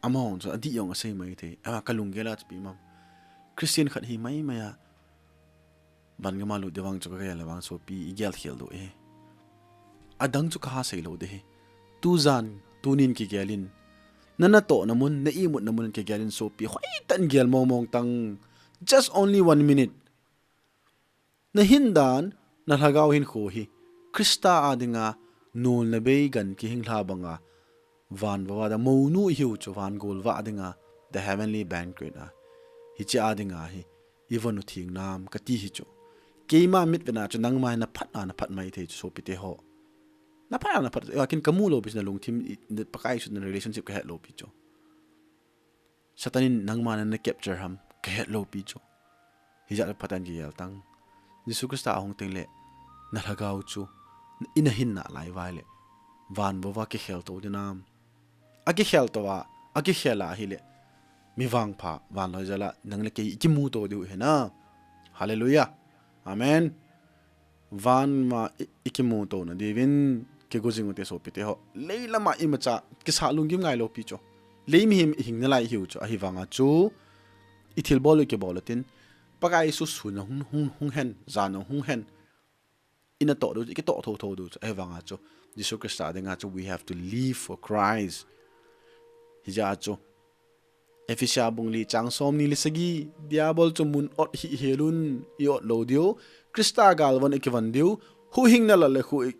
Amahon chu adih jong asei mai thei. Ama ka lunggel a chu ipi ham. Christian khat hi mai mai a. Van gam a lut ding vang chu ka gel le vang sopi igel khel diu e. Adang chu kaha sei lou ding e. Tujan, tunin kigel in. Na natohna mun, na imutna mun kigel in sopi. Hoitah in gel mong mong tang. Just only one minute. Na hin dan, na lhagao hinkho hi, Christa a dinga, nolna bei gan kihing lha banga, van vava da mounu ihiu chu van golvah dinga, the heavenly banquet a. Hiche a dinga hi, ivon u theng nam kati hi chu. Keima mitvet na chu nangma hi na phat na, na phat mai thei chu sopite ho. Na phat na, na phat, ken kamu lou pi chu na lungthim, i, na Pakai Jesu na relationship kahet lou pi chu. Satan in nangma nana capture ham, kahet lou pi chu. Hijeh a phat in kigel tang. Jesu Christa ahung teng le, na lhagao chu, ina hin nalai vai le. Van vava kikhel to ding nam. Akikhel to a, akikhel a hile. Mi vangpha, van loi jal a, nang le kei ikimu to diu hi na. Hallelujah. Amen. Van ma i, ikimu to na diuvin, kigo jing u te sopite ho. Lei lama imacha, kisa lunggim ngai lou pi chu. Lei mihem ihing nalai hiu chu, ahivanga chu. Ithilbol u kibol u tin. Pakai Jesu sun a hung, hung, hung hen, jan a hung hen. Ina toh diu chu, ikitoh tho tho diu chu, ahivanga chu. Jesu Christa dinga chu, we have to live for Christ. Hijeh a chu. Ephesia bung li chang som ni le sagi, Diabol chu mun ot hi hel un, i ot lou diu, Christa galvon i kivon diu, huhhingna lal le khuh i,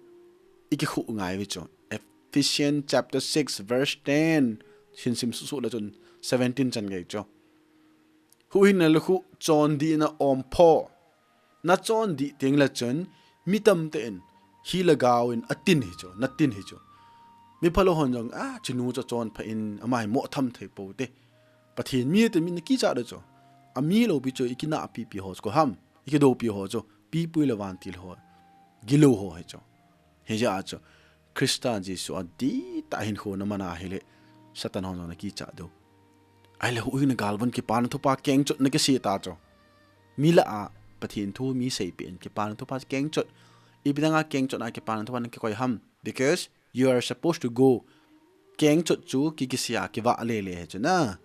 i kikhuh ngai uve chu. Ephesians chapter six verse ten, hin sim suh suh le chun seventeen chan gei chu. Huhhingna le khuh chondihna ompho. Na chondih teng le chun, mi tamtah in, hi lhagao in, atin hi chu, natin hi chu. Mi phalou hon jong, a, chinu chu chonpha in, ama hi moh tham thei pou te. Pathen mi te mi na kichat diu chu. Ami lou pi chu, i kinahpi pi ho chu, ko ham, i kidoupi ho chu, pipui le vantil ho, gilou ho hi chu. Hijeh a chu, Christa Jesu a dihtah hinkho na man a hile, Satan hon jong na kichat diu. Ahile huhhingna galvon kipana thupha kengchot na kisei ta chu. Mi lah a, Pathen thu mi seipeh in kipana thupha kengchot. Ipi dinga kengchot na kipana thupha na kikoi ham. Because you are supposed to go. Kengchot chu ki kisei a kivah le le hi chu na.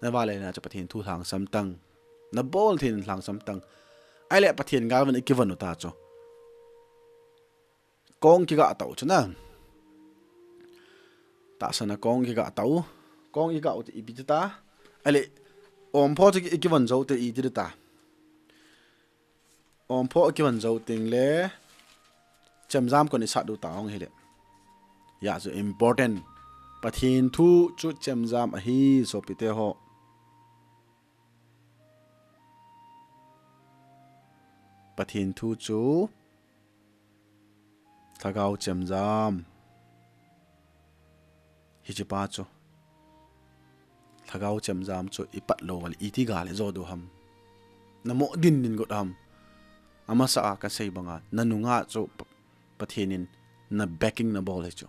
Na vah le na chu Pathen thu lhangsam tang. Na bol thei in lhangsam tang. Ahile Pathen galvon i kivon u ta chu. Kong kiga tau chu na. Tahsan a kong kiga tau. Kong kiga u te ipi ti ta. Ahile, ompho chu i kivon jou te iti ta. Ompho i kivon jou teng le. Chemjam kon i sat diu ta hung hile. Hijeh chu important. Pathen thu chu chemjam ahi, sopite ho. Pathen thu chu lhagao chemjam. Hiche pa chu lhagao chemjam chu ipat lou le iti gal ijo diu ham? Namo din din got ham? Amasa a kasei banga, nanunga chu Pa-, Pathen in na backing nabol hi chu.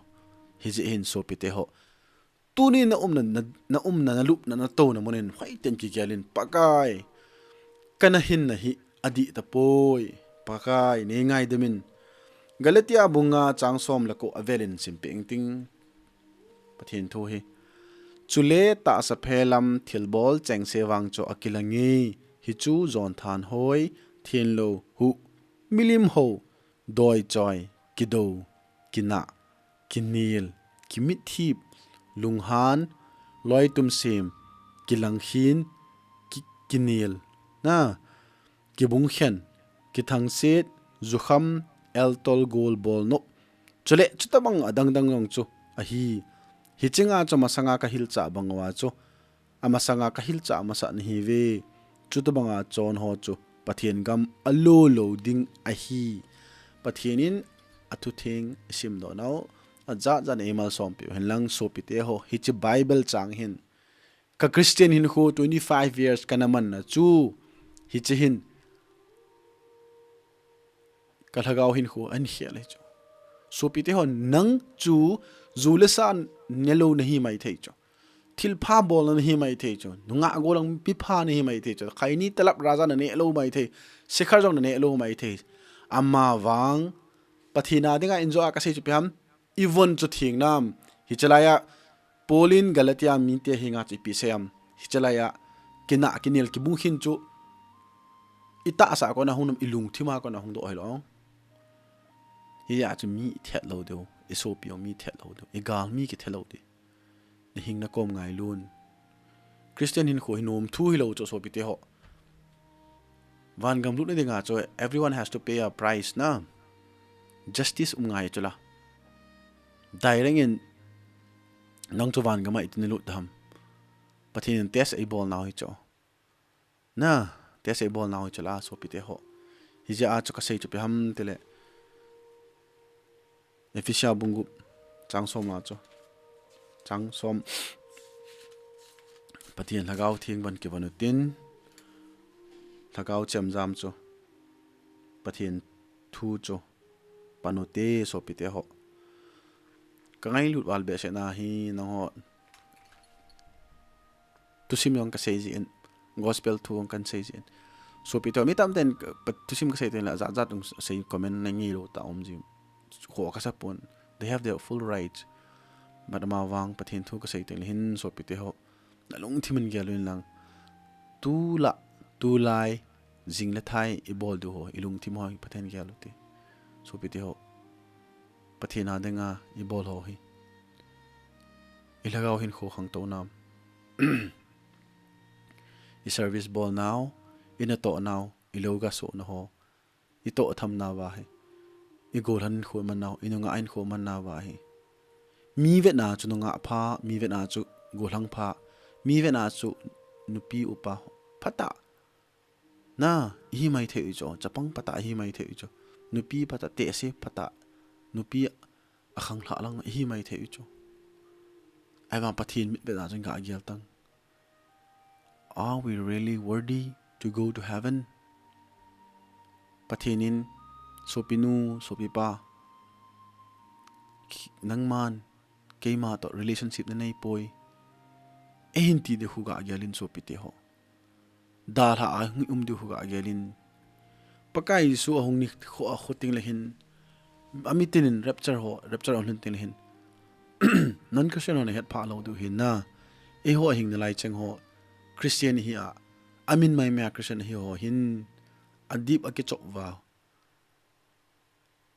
Hijeh hin sopite ho, tuni na umna, na, na umna, na lupna, na touna mun in hoiten kigel in, Pakai, kana hinna hi adih tapoi. Pakai, nei ngaidam in. Galatia bung nga chang som le ko avel in simpeh inting. Pathen thu hi. Chule tahsa phe lam thilbol chengse vang chu akilang e. Hichu jonthanhoi, thenlou, huh, milim hou, doichoi, kidou, kinah, kinel, kimitthip, lunghan, loitum sem, kilang khin, ki-, kinel, na, kibung khen, kithangset, jukham, eltol, gol, bolnop. Chule, chutabang adang dang jong chu ahi. Hiche nga chu masanga kahilchah bang uva chu, amasanga kahilchah masa nahiuve. Chutabanga chon ho chu Pathen gam alo lou ding ahi. Pathen in athutheng isimdoh nau ajat jat in eimalsompeh u hen lang sopite ho. Hiche Bible chang hin, ka Christian hinkho twenty five years kana manna chu, hiche hin ka lhagao hinkho ahin khel ahi chu. Sopite ho, nang chu ju le sa nelou nahi maithei chu. Thilpha bolna nahi maithei chu. Nungah gollhang mipha nahi maithei chu. Khaini talap raja naneh lou maithei. Sikhar jong naneh lou maithei. Amavang Pathen a dinga injo a kasei chu ipi ham? Ivon chu theng nam. Hiche laiya Paul in Galatia mite henga chu ipi asei ham? Hiche laiya kinah, kinel, kibung khin chu itahsa a kona hung nam, ilungthim a kona hungdoh hilou. Hijeh a chu mi ithet lou diu, isopi jong mi thet lou diu, igalmi kithe lou diu. Nahing nakom ngailun. Christian hinkho hi nomthu hilou chu sopite ho. Vangam lutna dinga chu everyone has to pay a price na. Justice um ngai chu la. Direct in nang chu vangam a iti nalut ding ham? Pathen in test eibol nau hi chu. Na, test eibol nau hi chu la sopite ho. Hijeh a chu kasei chu ipi ham tile, Ephesia bung gup chang som a chu, chang som, Pathen lhagao theng ban kivon utin, lhagao chemjam chu, Pathen thu chu pan ute sopite ho. Kangailut val behseh na hi nangho thusim jong kasei jin, gospel thu jong kasei jin. Sopite ho, mi tamten ka, pa, thusim kasei teng le ajat jat jong sei, comment nanei lou ta um jin. Kho kasa pon. They have their full right. But amavang Pathen thu kasei teng le hin sopite ho, nalungthim in gel uvin lang. Tulai, tulai, jing le thai ibol diu ho, ilungthim ho hi Pathen gel ute. Sopite ho, Pathen a dinga ibol ho hi, ilhagao hinkho khangtou nam? Iservice bol nau, inatoh nau, ilou gasoh nau ho, itoh tham nauva hi, igollhang hinkho man nau, inungah hinkho man nauva hi, mi vetna chu nungah pha, mi vetna chu gollhang pha, mi vetna chu nupi upa phatah na ihi maithei u chu, chapang phatah ihi maithei u chu, nupi phatah, tehse phatah, nupi akhanglhah lang ihi maithei u chu. Ahivang Pathen mitvetna chun gah gel tang. Are we really worthy to go to heaven? Pathen in, sopinu, sopipa, nangman keima toh relationship naneipoi, eihin ti diu khu gah gel in sopite ho. Dalha a hung um diu khu gah gel in. Pakai Jesu ahung nikho a khu teng le hin, amitin in rapture ho, rapture ahung lhun teng le hin, non-Christian ho nahet phah lou diu hin na. Eiho ahing nalai cheng ho, Christian hi a, amin maimai a Christian hi ho hin, adip akichop uva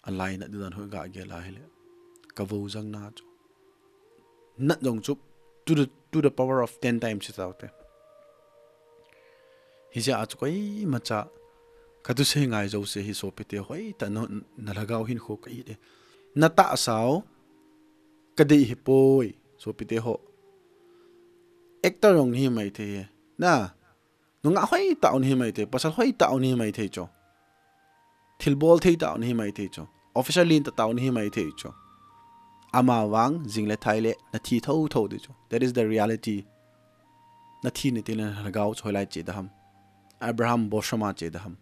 alainat diu dan khu gah gel a hile, kavou jangna chu, nat jong chu to the, to the power of ten times hi taute. Hijeh a chu koimacha kathusei ngai jouse hi sopite, hoitah in nalhagao hinkho ka-it e. Natahsau kadei hipoi. Sopite ho. Actor jong nahi maithei e. Na. Nungah hoitah u nahi maithei. Pasal hoitah u nahi maithei chu. Thilbol theitah u nahi maithei chu. Officer lentah tah u nahi maithei chu. Amavang, jing le thai le, nathi thotho ding chu. That is the reality. Nathi nati le nalhagao chu hoilai che ding ham. Abraham bosom a che ding ham.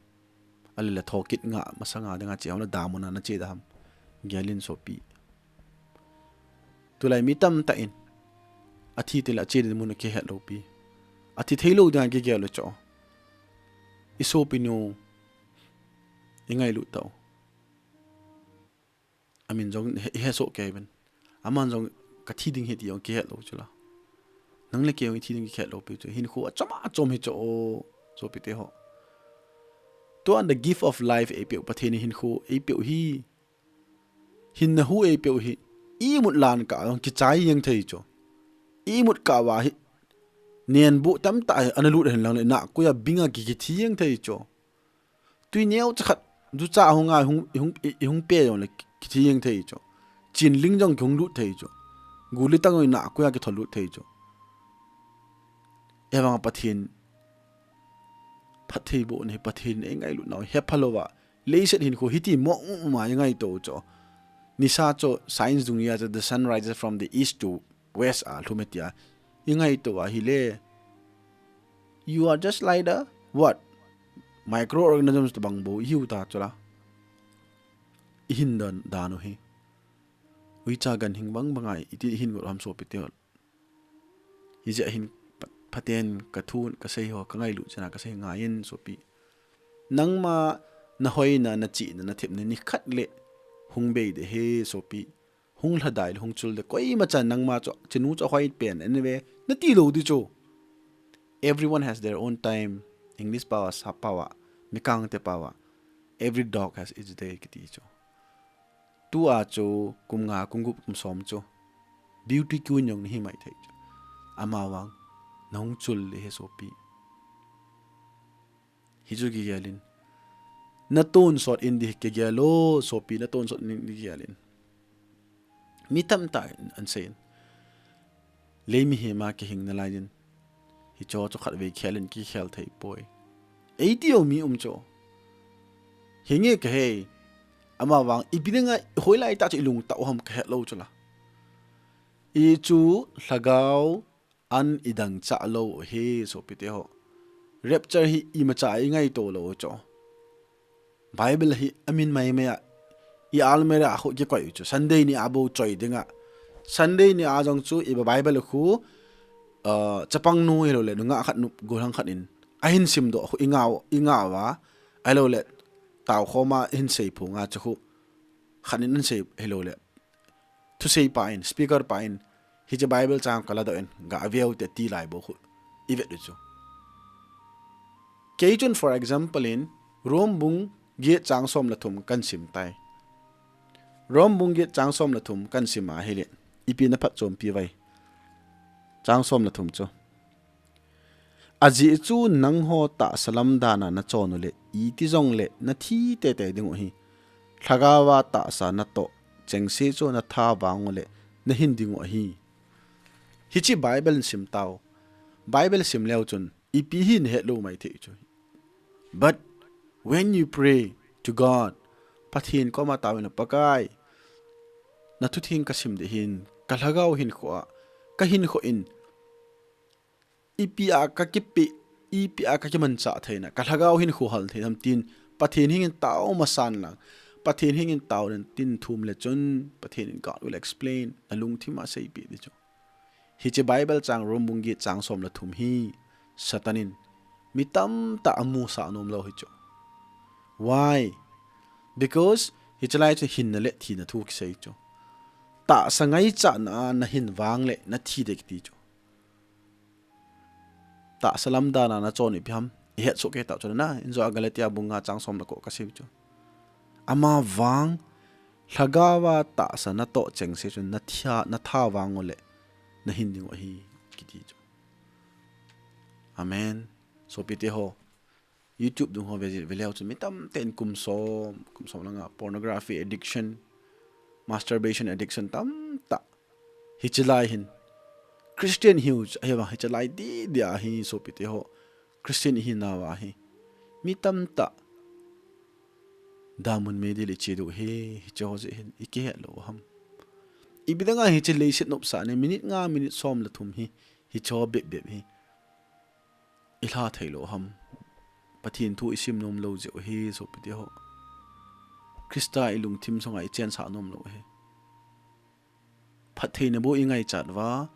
Ahilou le thokit nga masanga dinga che ham le damun a nache ding ham. Gelin sopi. Tulai mi tamtah in. Athi tile ache ding mun akihet lou pi. Athi thei lou dinga kigel u chu. I sopinu. I ngailut tau. Amin jong he, he so kei ben. Aman jong kathi ding ahi ti jong kihet lou chu la. Nang le kei jong ithi ding kihet lou pi chu. Hinkho achom achom hi chu o. Sopite ho. Tua the gift of life eipeu Pathen in hinkho eipeu hi. Hinna hu eipeu hi. Imut lan kah jong kichai jeng thei chu. Imut kah uva hi. Nenbu tamtah hi analut hen lang le nakoi a binga ki, kithi jeng thei chu. Tui neocha khat, jucha hung a, hung, hung, i, i hung pe jong le kithi jeng thei chu. Chinling jong kihung lut thei chu. Guli tang jong nakoi a kithol lut thei chu. Ahivang Pathen phattheibohna hi Pathen eingailut nau hi hepha louva. Leiset hinkho hiti mo u ma ngaito chu. Nisa chu science dungjui a chu the sun rises from the east to west a lhum e tia. I ngaito ahile. You are just like the what? Microorganisms tobang bou ihiu ta chu la. I hin dan, dan u hi. Uicha ganhing bang bang a iti i hin got ham sopite ho. Hijeh hin pha-, phaten ka thu ka sei ho ka ngailut chana ka sei ngai in sopi. Nangma na hoina, na chihna, na thepna nikhat le hung bei ding ahi sopi. Hung lhadai le hung chul ding. Koima chan nangma chu, chinu chu ahoi pen. Anyway, nati lou ding chu. Everyone has their own time. English pao a, sap pao a, mikang te pao a. Every dog has its day kiti chu. Tua chu kum nga, kum gup, kum som chu. Beauty queen jong nahi maithei chu. Amavang, nahung chul ding ahi sopi. Hichu kigelin. Natonsot in ding kigel o, sopi natonsot in ding kigelin. Mi tamtah in asei in. Lei mihem a kihing nalai in. Hicho chu khatvei khel in kikhel thei poi. Eiti o mi um chu. Hinge kahe. Amavang ipi dinga hoilai tah chu ilung tah u ham kahet lou chu la. I chu lhagao an idang chah lou u ahi, sopite ho. Rapture hi imacha ingaito lou u chu. Bible hi amin maimai a, i almirah a khu kikoi u chu. Sunday ni a bou choi dinga. Sunday ni a jong chu i Bible khu, uh, chapang nu hilou le, nungah khat nu, gollhang khat in. Ahin simdoh khu ingah, ingah uva. Ahilou le, taokhom a hin seiphong a chu khu. Khat in ahin sei hilou le. Thusei pa in, speaker pa in, hiche Bible chang kaladoh in, ga veu te ti lai bou khu. I vet u chu. Kei chun, for example in, Rome bung get chang som le thum kan sim tai. Rome bung get chang som le thum kan sim ahile. Ipi na phatchompi uvem. Chang som le thum chu. Ajeh chu nangho tahsa lam dan a nachon u le, iti jong le nathi teitei ding u ahi. Lhagao a tahsa natoh chengse chu natha vang u le, nahin ding u ahi. Hiche Bible in sim tau. Bible sim leu chun, ipi hi nahet lou maithei chu. But when you pray to God, Pathen koma taovin, Pakai, nathutheng kasim ding hin, kalhagao hinkho a, kahinkho in, ipi a kakipe, ipi a kakimanchah theina, kalhagao hinkho hal thei ham tin, Pathen hengin tao masan lang, Pathen hengin tao den tin thum le chun, Pathen in God will explain, nalungthim a seipeh ding chu. Hiche Bible chang Rome bung get chang som le thum hi Satan in mi tamtah amusah nom lou hi chu. Why? Because hiche lai chu hinna le thina thu kisei chu. Tahsa ngaichatna a nahin vang le nathi ding kiti chu. Tahsa lam dan a nachon u ipi ham. Ihet soh kei tau chu na. Injo a Galatia bung nga chang som le ko kasei chu. Amavang, lhagao a tahsa natoh chengse chun nathia, natha vang u le, nahin ding u ahi, kiti chu. Amen. Sopite ho, YouTube dung ho ve, ve leu chun mi tamtah in kum som, kum som langa pornography addiction, masturbation addiction tamtah. Hiche lai hin, Christian hiu chu, ahi vang hiche lai di di ahi sopite ho. Christian ihi nauva hi. Mi tamtah. Damun medil iche diu hi, hiche ho jeh hin, ikihet lou ham. Ipi dinga hiche leiset nopsah ni, minute nga, minute som le thum hi, hiche ho bep bep hi. Ilha thei lou ham. Pathen thu isim nom lou jeh u hi, sopite ho. Christa ilungthim sunga ichensah nom lou hi. Phattheina bou ingaichat uva,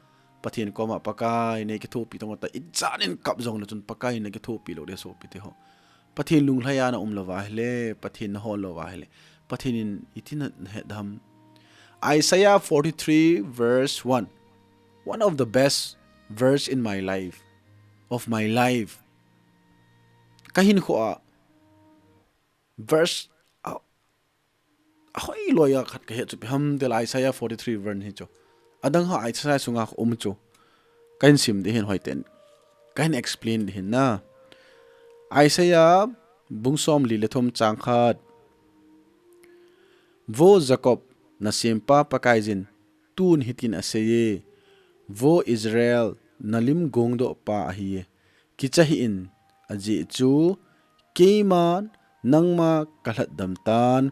Pathen koma Pakai nei kithopi tong ta, ichan in kap jong le chun Pakai nei kithopi lou de sopite ho. Pathen lunglhai a na um louva ahile, Pathen na hol louva ahile, Pathen in iti na het ham. Isaiah forty-three verse one. One of the best verse in my life, of my life. Kahinkho a verse a, ahoi loi a khat kahet chu ipi ham tile Isaiah forty-three verse hi chu. Adang ho Isaiah sunga um chu. Kahin sim ding hin hoiten. Kahin explain ding hin na. Isaiah bung som li le thum chang khat. Vo Jacob, na sempa Pakaiyin, tun hitin aseiye, Vo Israel, na lim gongdoh pa ahiye. Kicha hih in, ajeh chu, keiman nangma kalhatdam tan,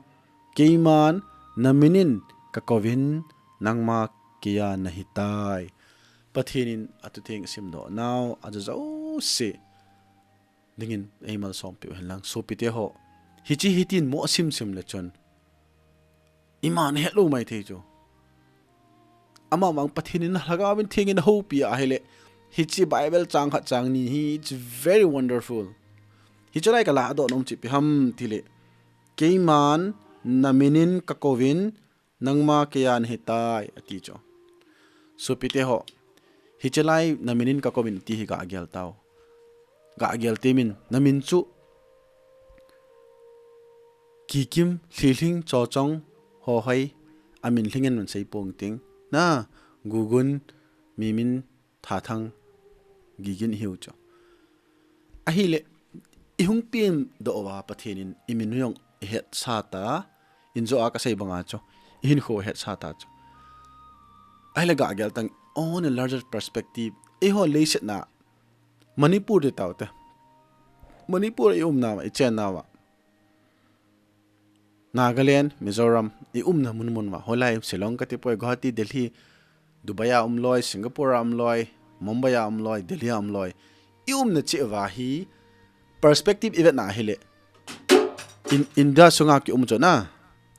keiman na minin kakouvin, nangma keiya nahitai. Pathen in atutheng simdoh nau, aja jouse dingin eimalsompiu hen lang sopite ho. Hiche hitin mo asim sim le chun. Iman hetlou maithei chu. Amavang Pathen in Lhagao Theng in ahoupi ahile. Hiche Bible chang khat chang ni hi, it's very wonderful. Hiche lai kaladoh nom chu ipi ham tile. Keiman na minin kakouvin, nangma keiya nahitai, ati chu. Sopite ho. Hiche lai na minin kakouvin ti hi gagel tau. Gagel temin, na min chu Kikim, Lhilhing, Chochong, Hohoi, amin lhingen man sei pong ting. Na, Gugun, Mimin, Thathang, Gigin hiu chu. Ahile, ihung pemdoh uva Pathen in imin u jong ihetsah ta, injo a kasei banga chu, ihinkho ihetsah ta chu. Ahile gagel tang, on a larger perspective, eiho leiset na, Manipur ti taute. Manipur iumna, ichennauva. Nagaland, Mizoram, iumna mun mun uva. Hoilai, Shillong kati poi, Guwahati, Delhi, Dubai a umloi, Singapore a umloi, Mumbai a umloi, Delhi a umloi. Iumna cheh uva hi perspective ivetna ahile. In, India sunga kium chu na.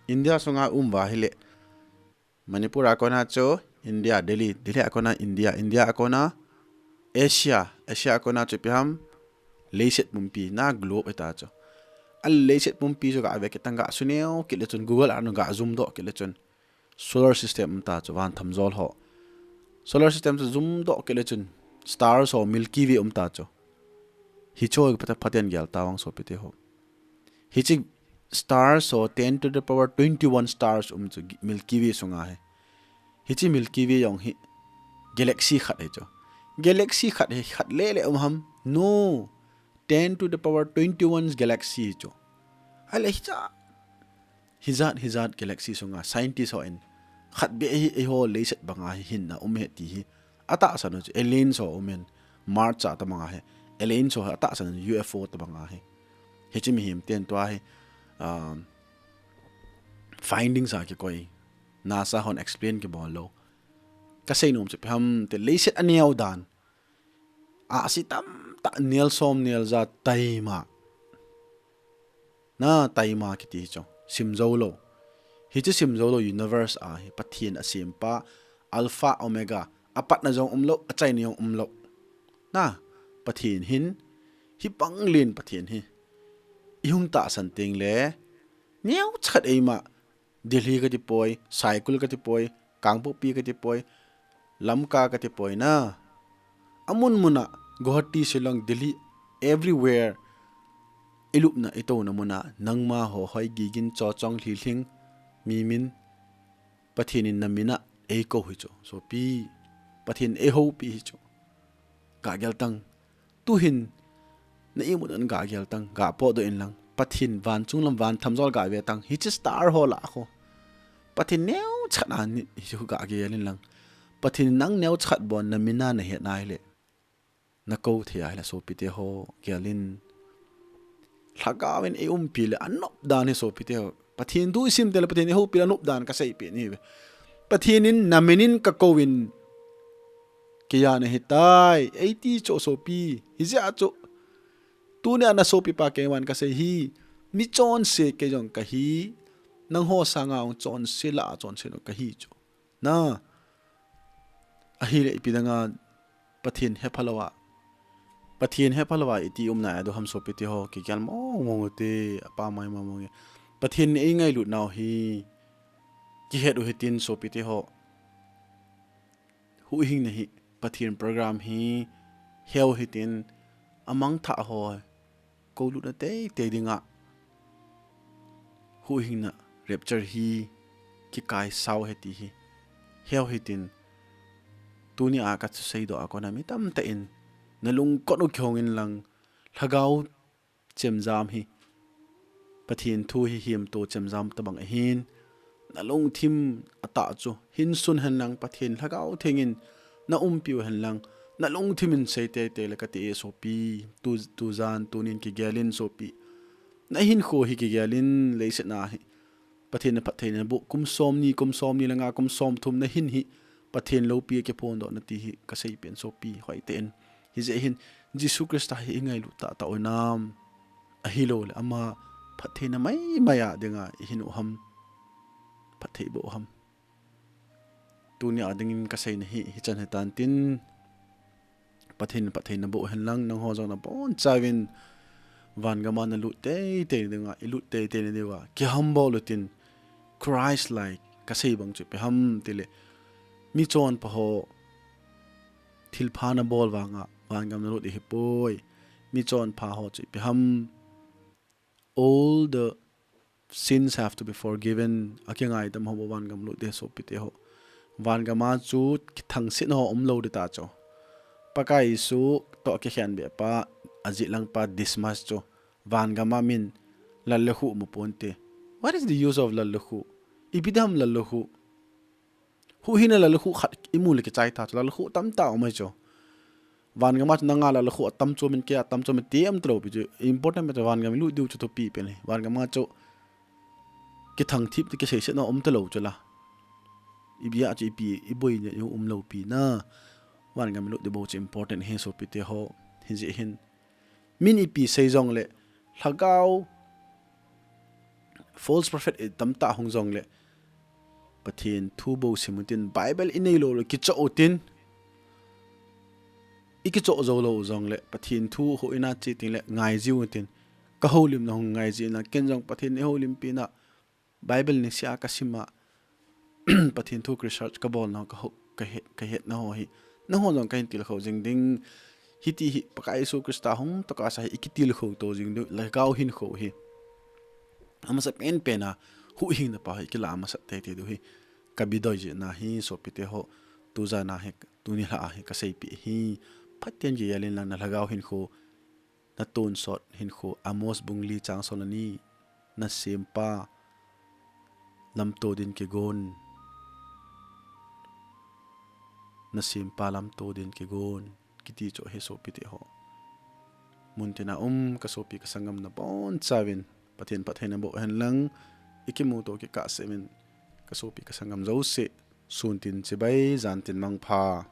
India sunga um uva ahile. Manipur a kona chu India, Delhi, Delhi a kona India, India a kona Asia, Asia a kona chu ipi ham leiset pumpi na globe hita chu. A leiset pumpi chu gave kit tang gasuneo kit le chun Google a nu ga zoom doh kit le chun solar system um ta chu van thamjol ho. Solar system chu zoom doh kit le chun stars ho Milky Way um ta chu. Hichu phat, phaten gel tavang sopite ho. Hiche stars ho ten to the power twenty-one stars um chu Milky Way sunga hi. Hiche Milky Way jong hi galaxy khat hi chu. Galaxy khat hi khat lele um ham? No. Ten to the power twenty-one galaxy hi chu. Ahile hicha. Hijat, hijat galaxy sunga scientist hon khat beh hi eiho leiset banga hi hinna um ahi ti hi. Atahsan u chu aliens ho um in, Mars a tabang ahi. Aliens ho atahsan u U F O tabang ahi. Hiche mihem ten tua hi, um, findings a kikoi. NASA hon explain kibol lou. Kasei nom chu ipi ham tile leiset aneo dan. Ahsi tamtah nel som nel ja taima. Na taima kiti hi chu. Simjou lou. Hiche simjou lou universe a hi Pathen asempa Alpha Omega. Apatna jong umlou, achaina jong umlou. Na Pathen hin, hi bang len Pathen hi. Ihung tahsan teng le. Neocha khat eima. Delhi kati poi, Saikul kati poi, Kangpokpi kati poi, Lamka kati poi na. Amun muna, Guwahati, Shillong, Delhi, everywhere. Ilupna, itouna muna, nangma ho, hoi, Gigin, Chochong, Lhilhing, Mimin, Pathen in namina eikou hi chu. Sopi, Pathen eihoupi hi chu. Gagel tang. Tuhin, na imut un gagel tang, gapodoh in lang. Pathen van chunglam van thamjol gave tang. Hiche star ho lah a khu. Pathen neocha na ni, hichu gagel in lang. Pathen in nang neocha khat bon na min a na het nai le, na kou thei a hile sopite ho, gel in. Lhagao in eiumpi le anop dan hi sopite ho. Pathen thu isim teng le Pathen in eihoupi le anop dan kasei peh nahi ve. Pathen in na min in kakou in, kei a nahitai, eiti chu sopi. Hijeh chun, tunia na sopipa keiman kasei hi, mi chonse kei jong kahi, nangho sanga hung chonse lah a chonse jong kahi chu. Na, ahile ipi danga Pathen hepha lou a, Pathen hepha lou a iti um nai a ding ham sopite ho, kigel mong mong ute, apa mai mong mong e. Pathen in eingailut nau hi kihet u hitin sopite ho. Huhhingna hi, Pathen program hi, heu hitin, amangthah ho koulutna teitei dinga, huhhingna rapture hi kikaisau ahi ti hi heu hitin, tunia kathusei doh a kona mi tamtah in, nalungkot u kihong inlang, lhagao chemjam hi, Pathen thu hi hemto chemjam tobang ahin, nalungthim atah chu hinsun henlang, Pathen Lhagao Theng in naumpiu henlang, nalungthim in sei teitei le kati e sopi, tu, tujan, tunin kigel in sopi. Nahinkho hi kigel in, leiset a hi Pathen na phattheina boh kum somni, kum somni le nga, kum somthum nahin hi Pathen loupi a kiphondoh nati hi kasei pen sopi, hoitah in. Hijeh hin, Jesu Christa hi ingailut tahtah u nam, ahilouleh ama phattheina maimai a dinga ihin u ham, phatthei boh u ham. Tunia dingin kaseina hi hichan hitan tin, Pathen in phattheina boh u henlang, nangho jong nabonchauvin vangam a nalut teitei dinga, ilut teitei na diuva kihambol utin, Christ like, kasei bang chu ipi ham tile, michonpha ho thilpha nabol vanga vangam nalut ihipoi. Michonpha ho chu ipi ham, all the sins have to be forgiven, akingaidam ho bou vangam lut ding sopite ho. Vangam a chu kithangsetna ho umlou ding ta chu. Pakai Jesu toh kikhen beh pa, ajeh lang pa Dismas chu vangam a min lallukhuh mu ponte. What is the use of lallukhuh? Ipi ding ham lallukhuh? Huhhingna lallukhuh khat imu le kichai ta chu, lallukhuh tamtah um ahi chu. Vangam a chu nanga lallukhuh atam chu min, kei a atam chu min ti um talou pi chu, important pen chu vangam ilut diu chu thupi pen ahi. Vangam a chu kithangthip te, kiseisetna um talou chu la, ibia chu ipi iboina umlou pi na. Vangam ilut ding bou chu important ahi sopite ho. Hijeh hin, min ipi sei jongle, lhagao, false prophet itamtah hung jongle, Pathen thu bou sim utin, Bible ineilou le kichoh utin, ikichoh joulou jongle, Pathen thu houin a che tengle ngaijiu utin, kahoulimna hung ngaijiu na, ken jong Pathen in eihoulimpina, Bible niseh a kasima, Pathen thu research kabolna, kahet, kahetna ho hi nangho jong kahin tilkhou jing ding. Hiti hi Pakai Jesu Christa hung toh kasa hi ikitilkhou to jing diu, lhagao hinkho hi amasapen pen a huhhingna pa hi ikilah masat teitei diu hi kabidoi jeh na hi sopite ho. Tujan a hi, tuni lha a hi kaseipeh hi, phaten kigel inlang, na lhagao hinkho, natonsot hinkho, Amos bung li chang som le ni, nasempa lamto din kigon, nasempa lamto din kigon, kiti chu ahi sopite ho. Muntina um kasopi kasangam nabonchauvin Pathen phattheina boh henlang, ikimuto kikah seh uvin kasopi kasangam jouse, sun tin chibai, jan tin mangpha.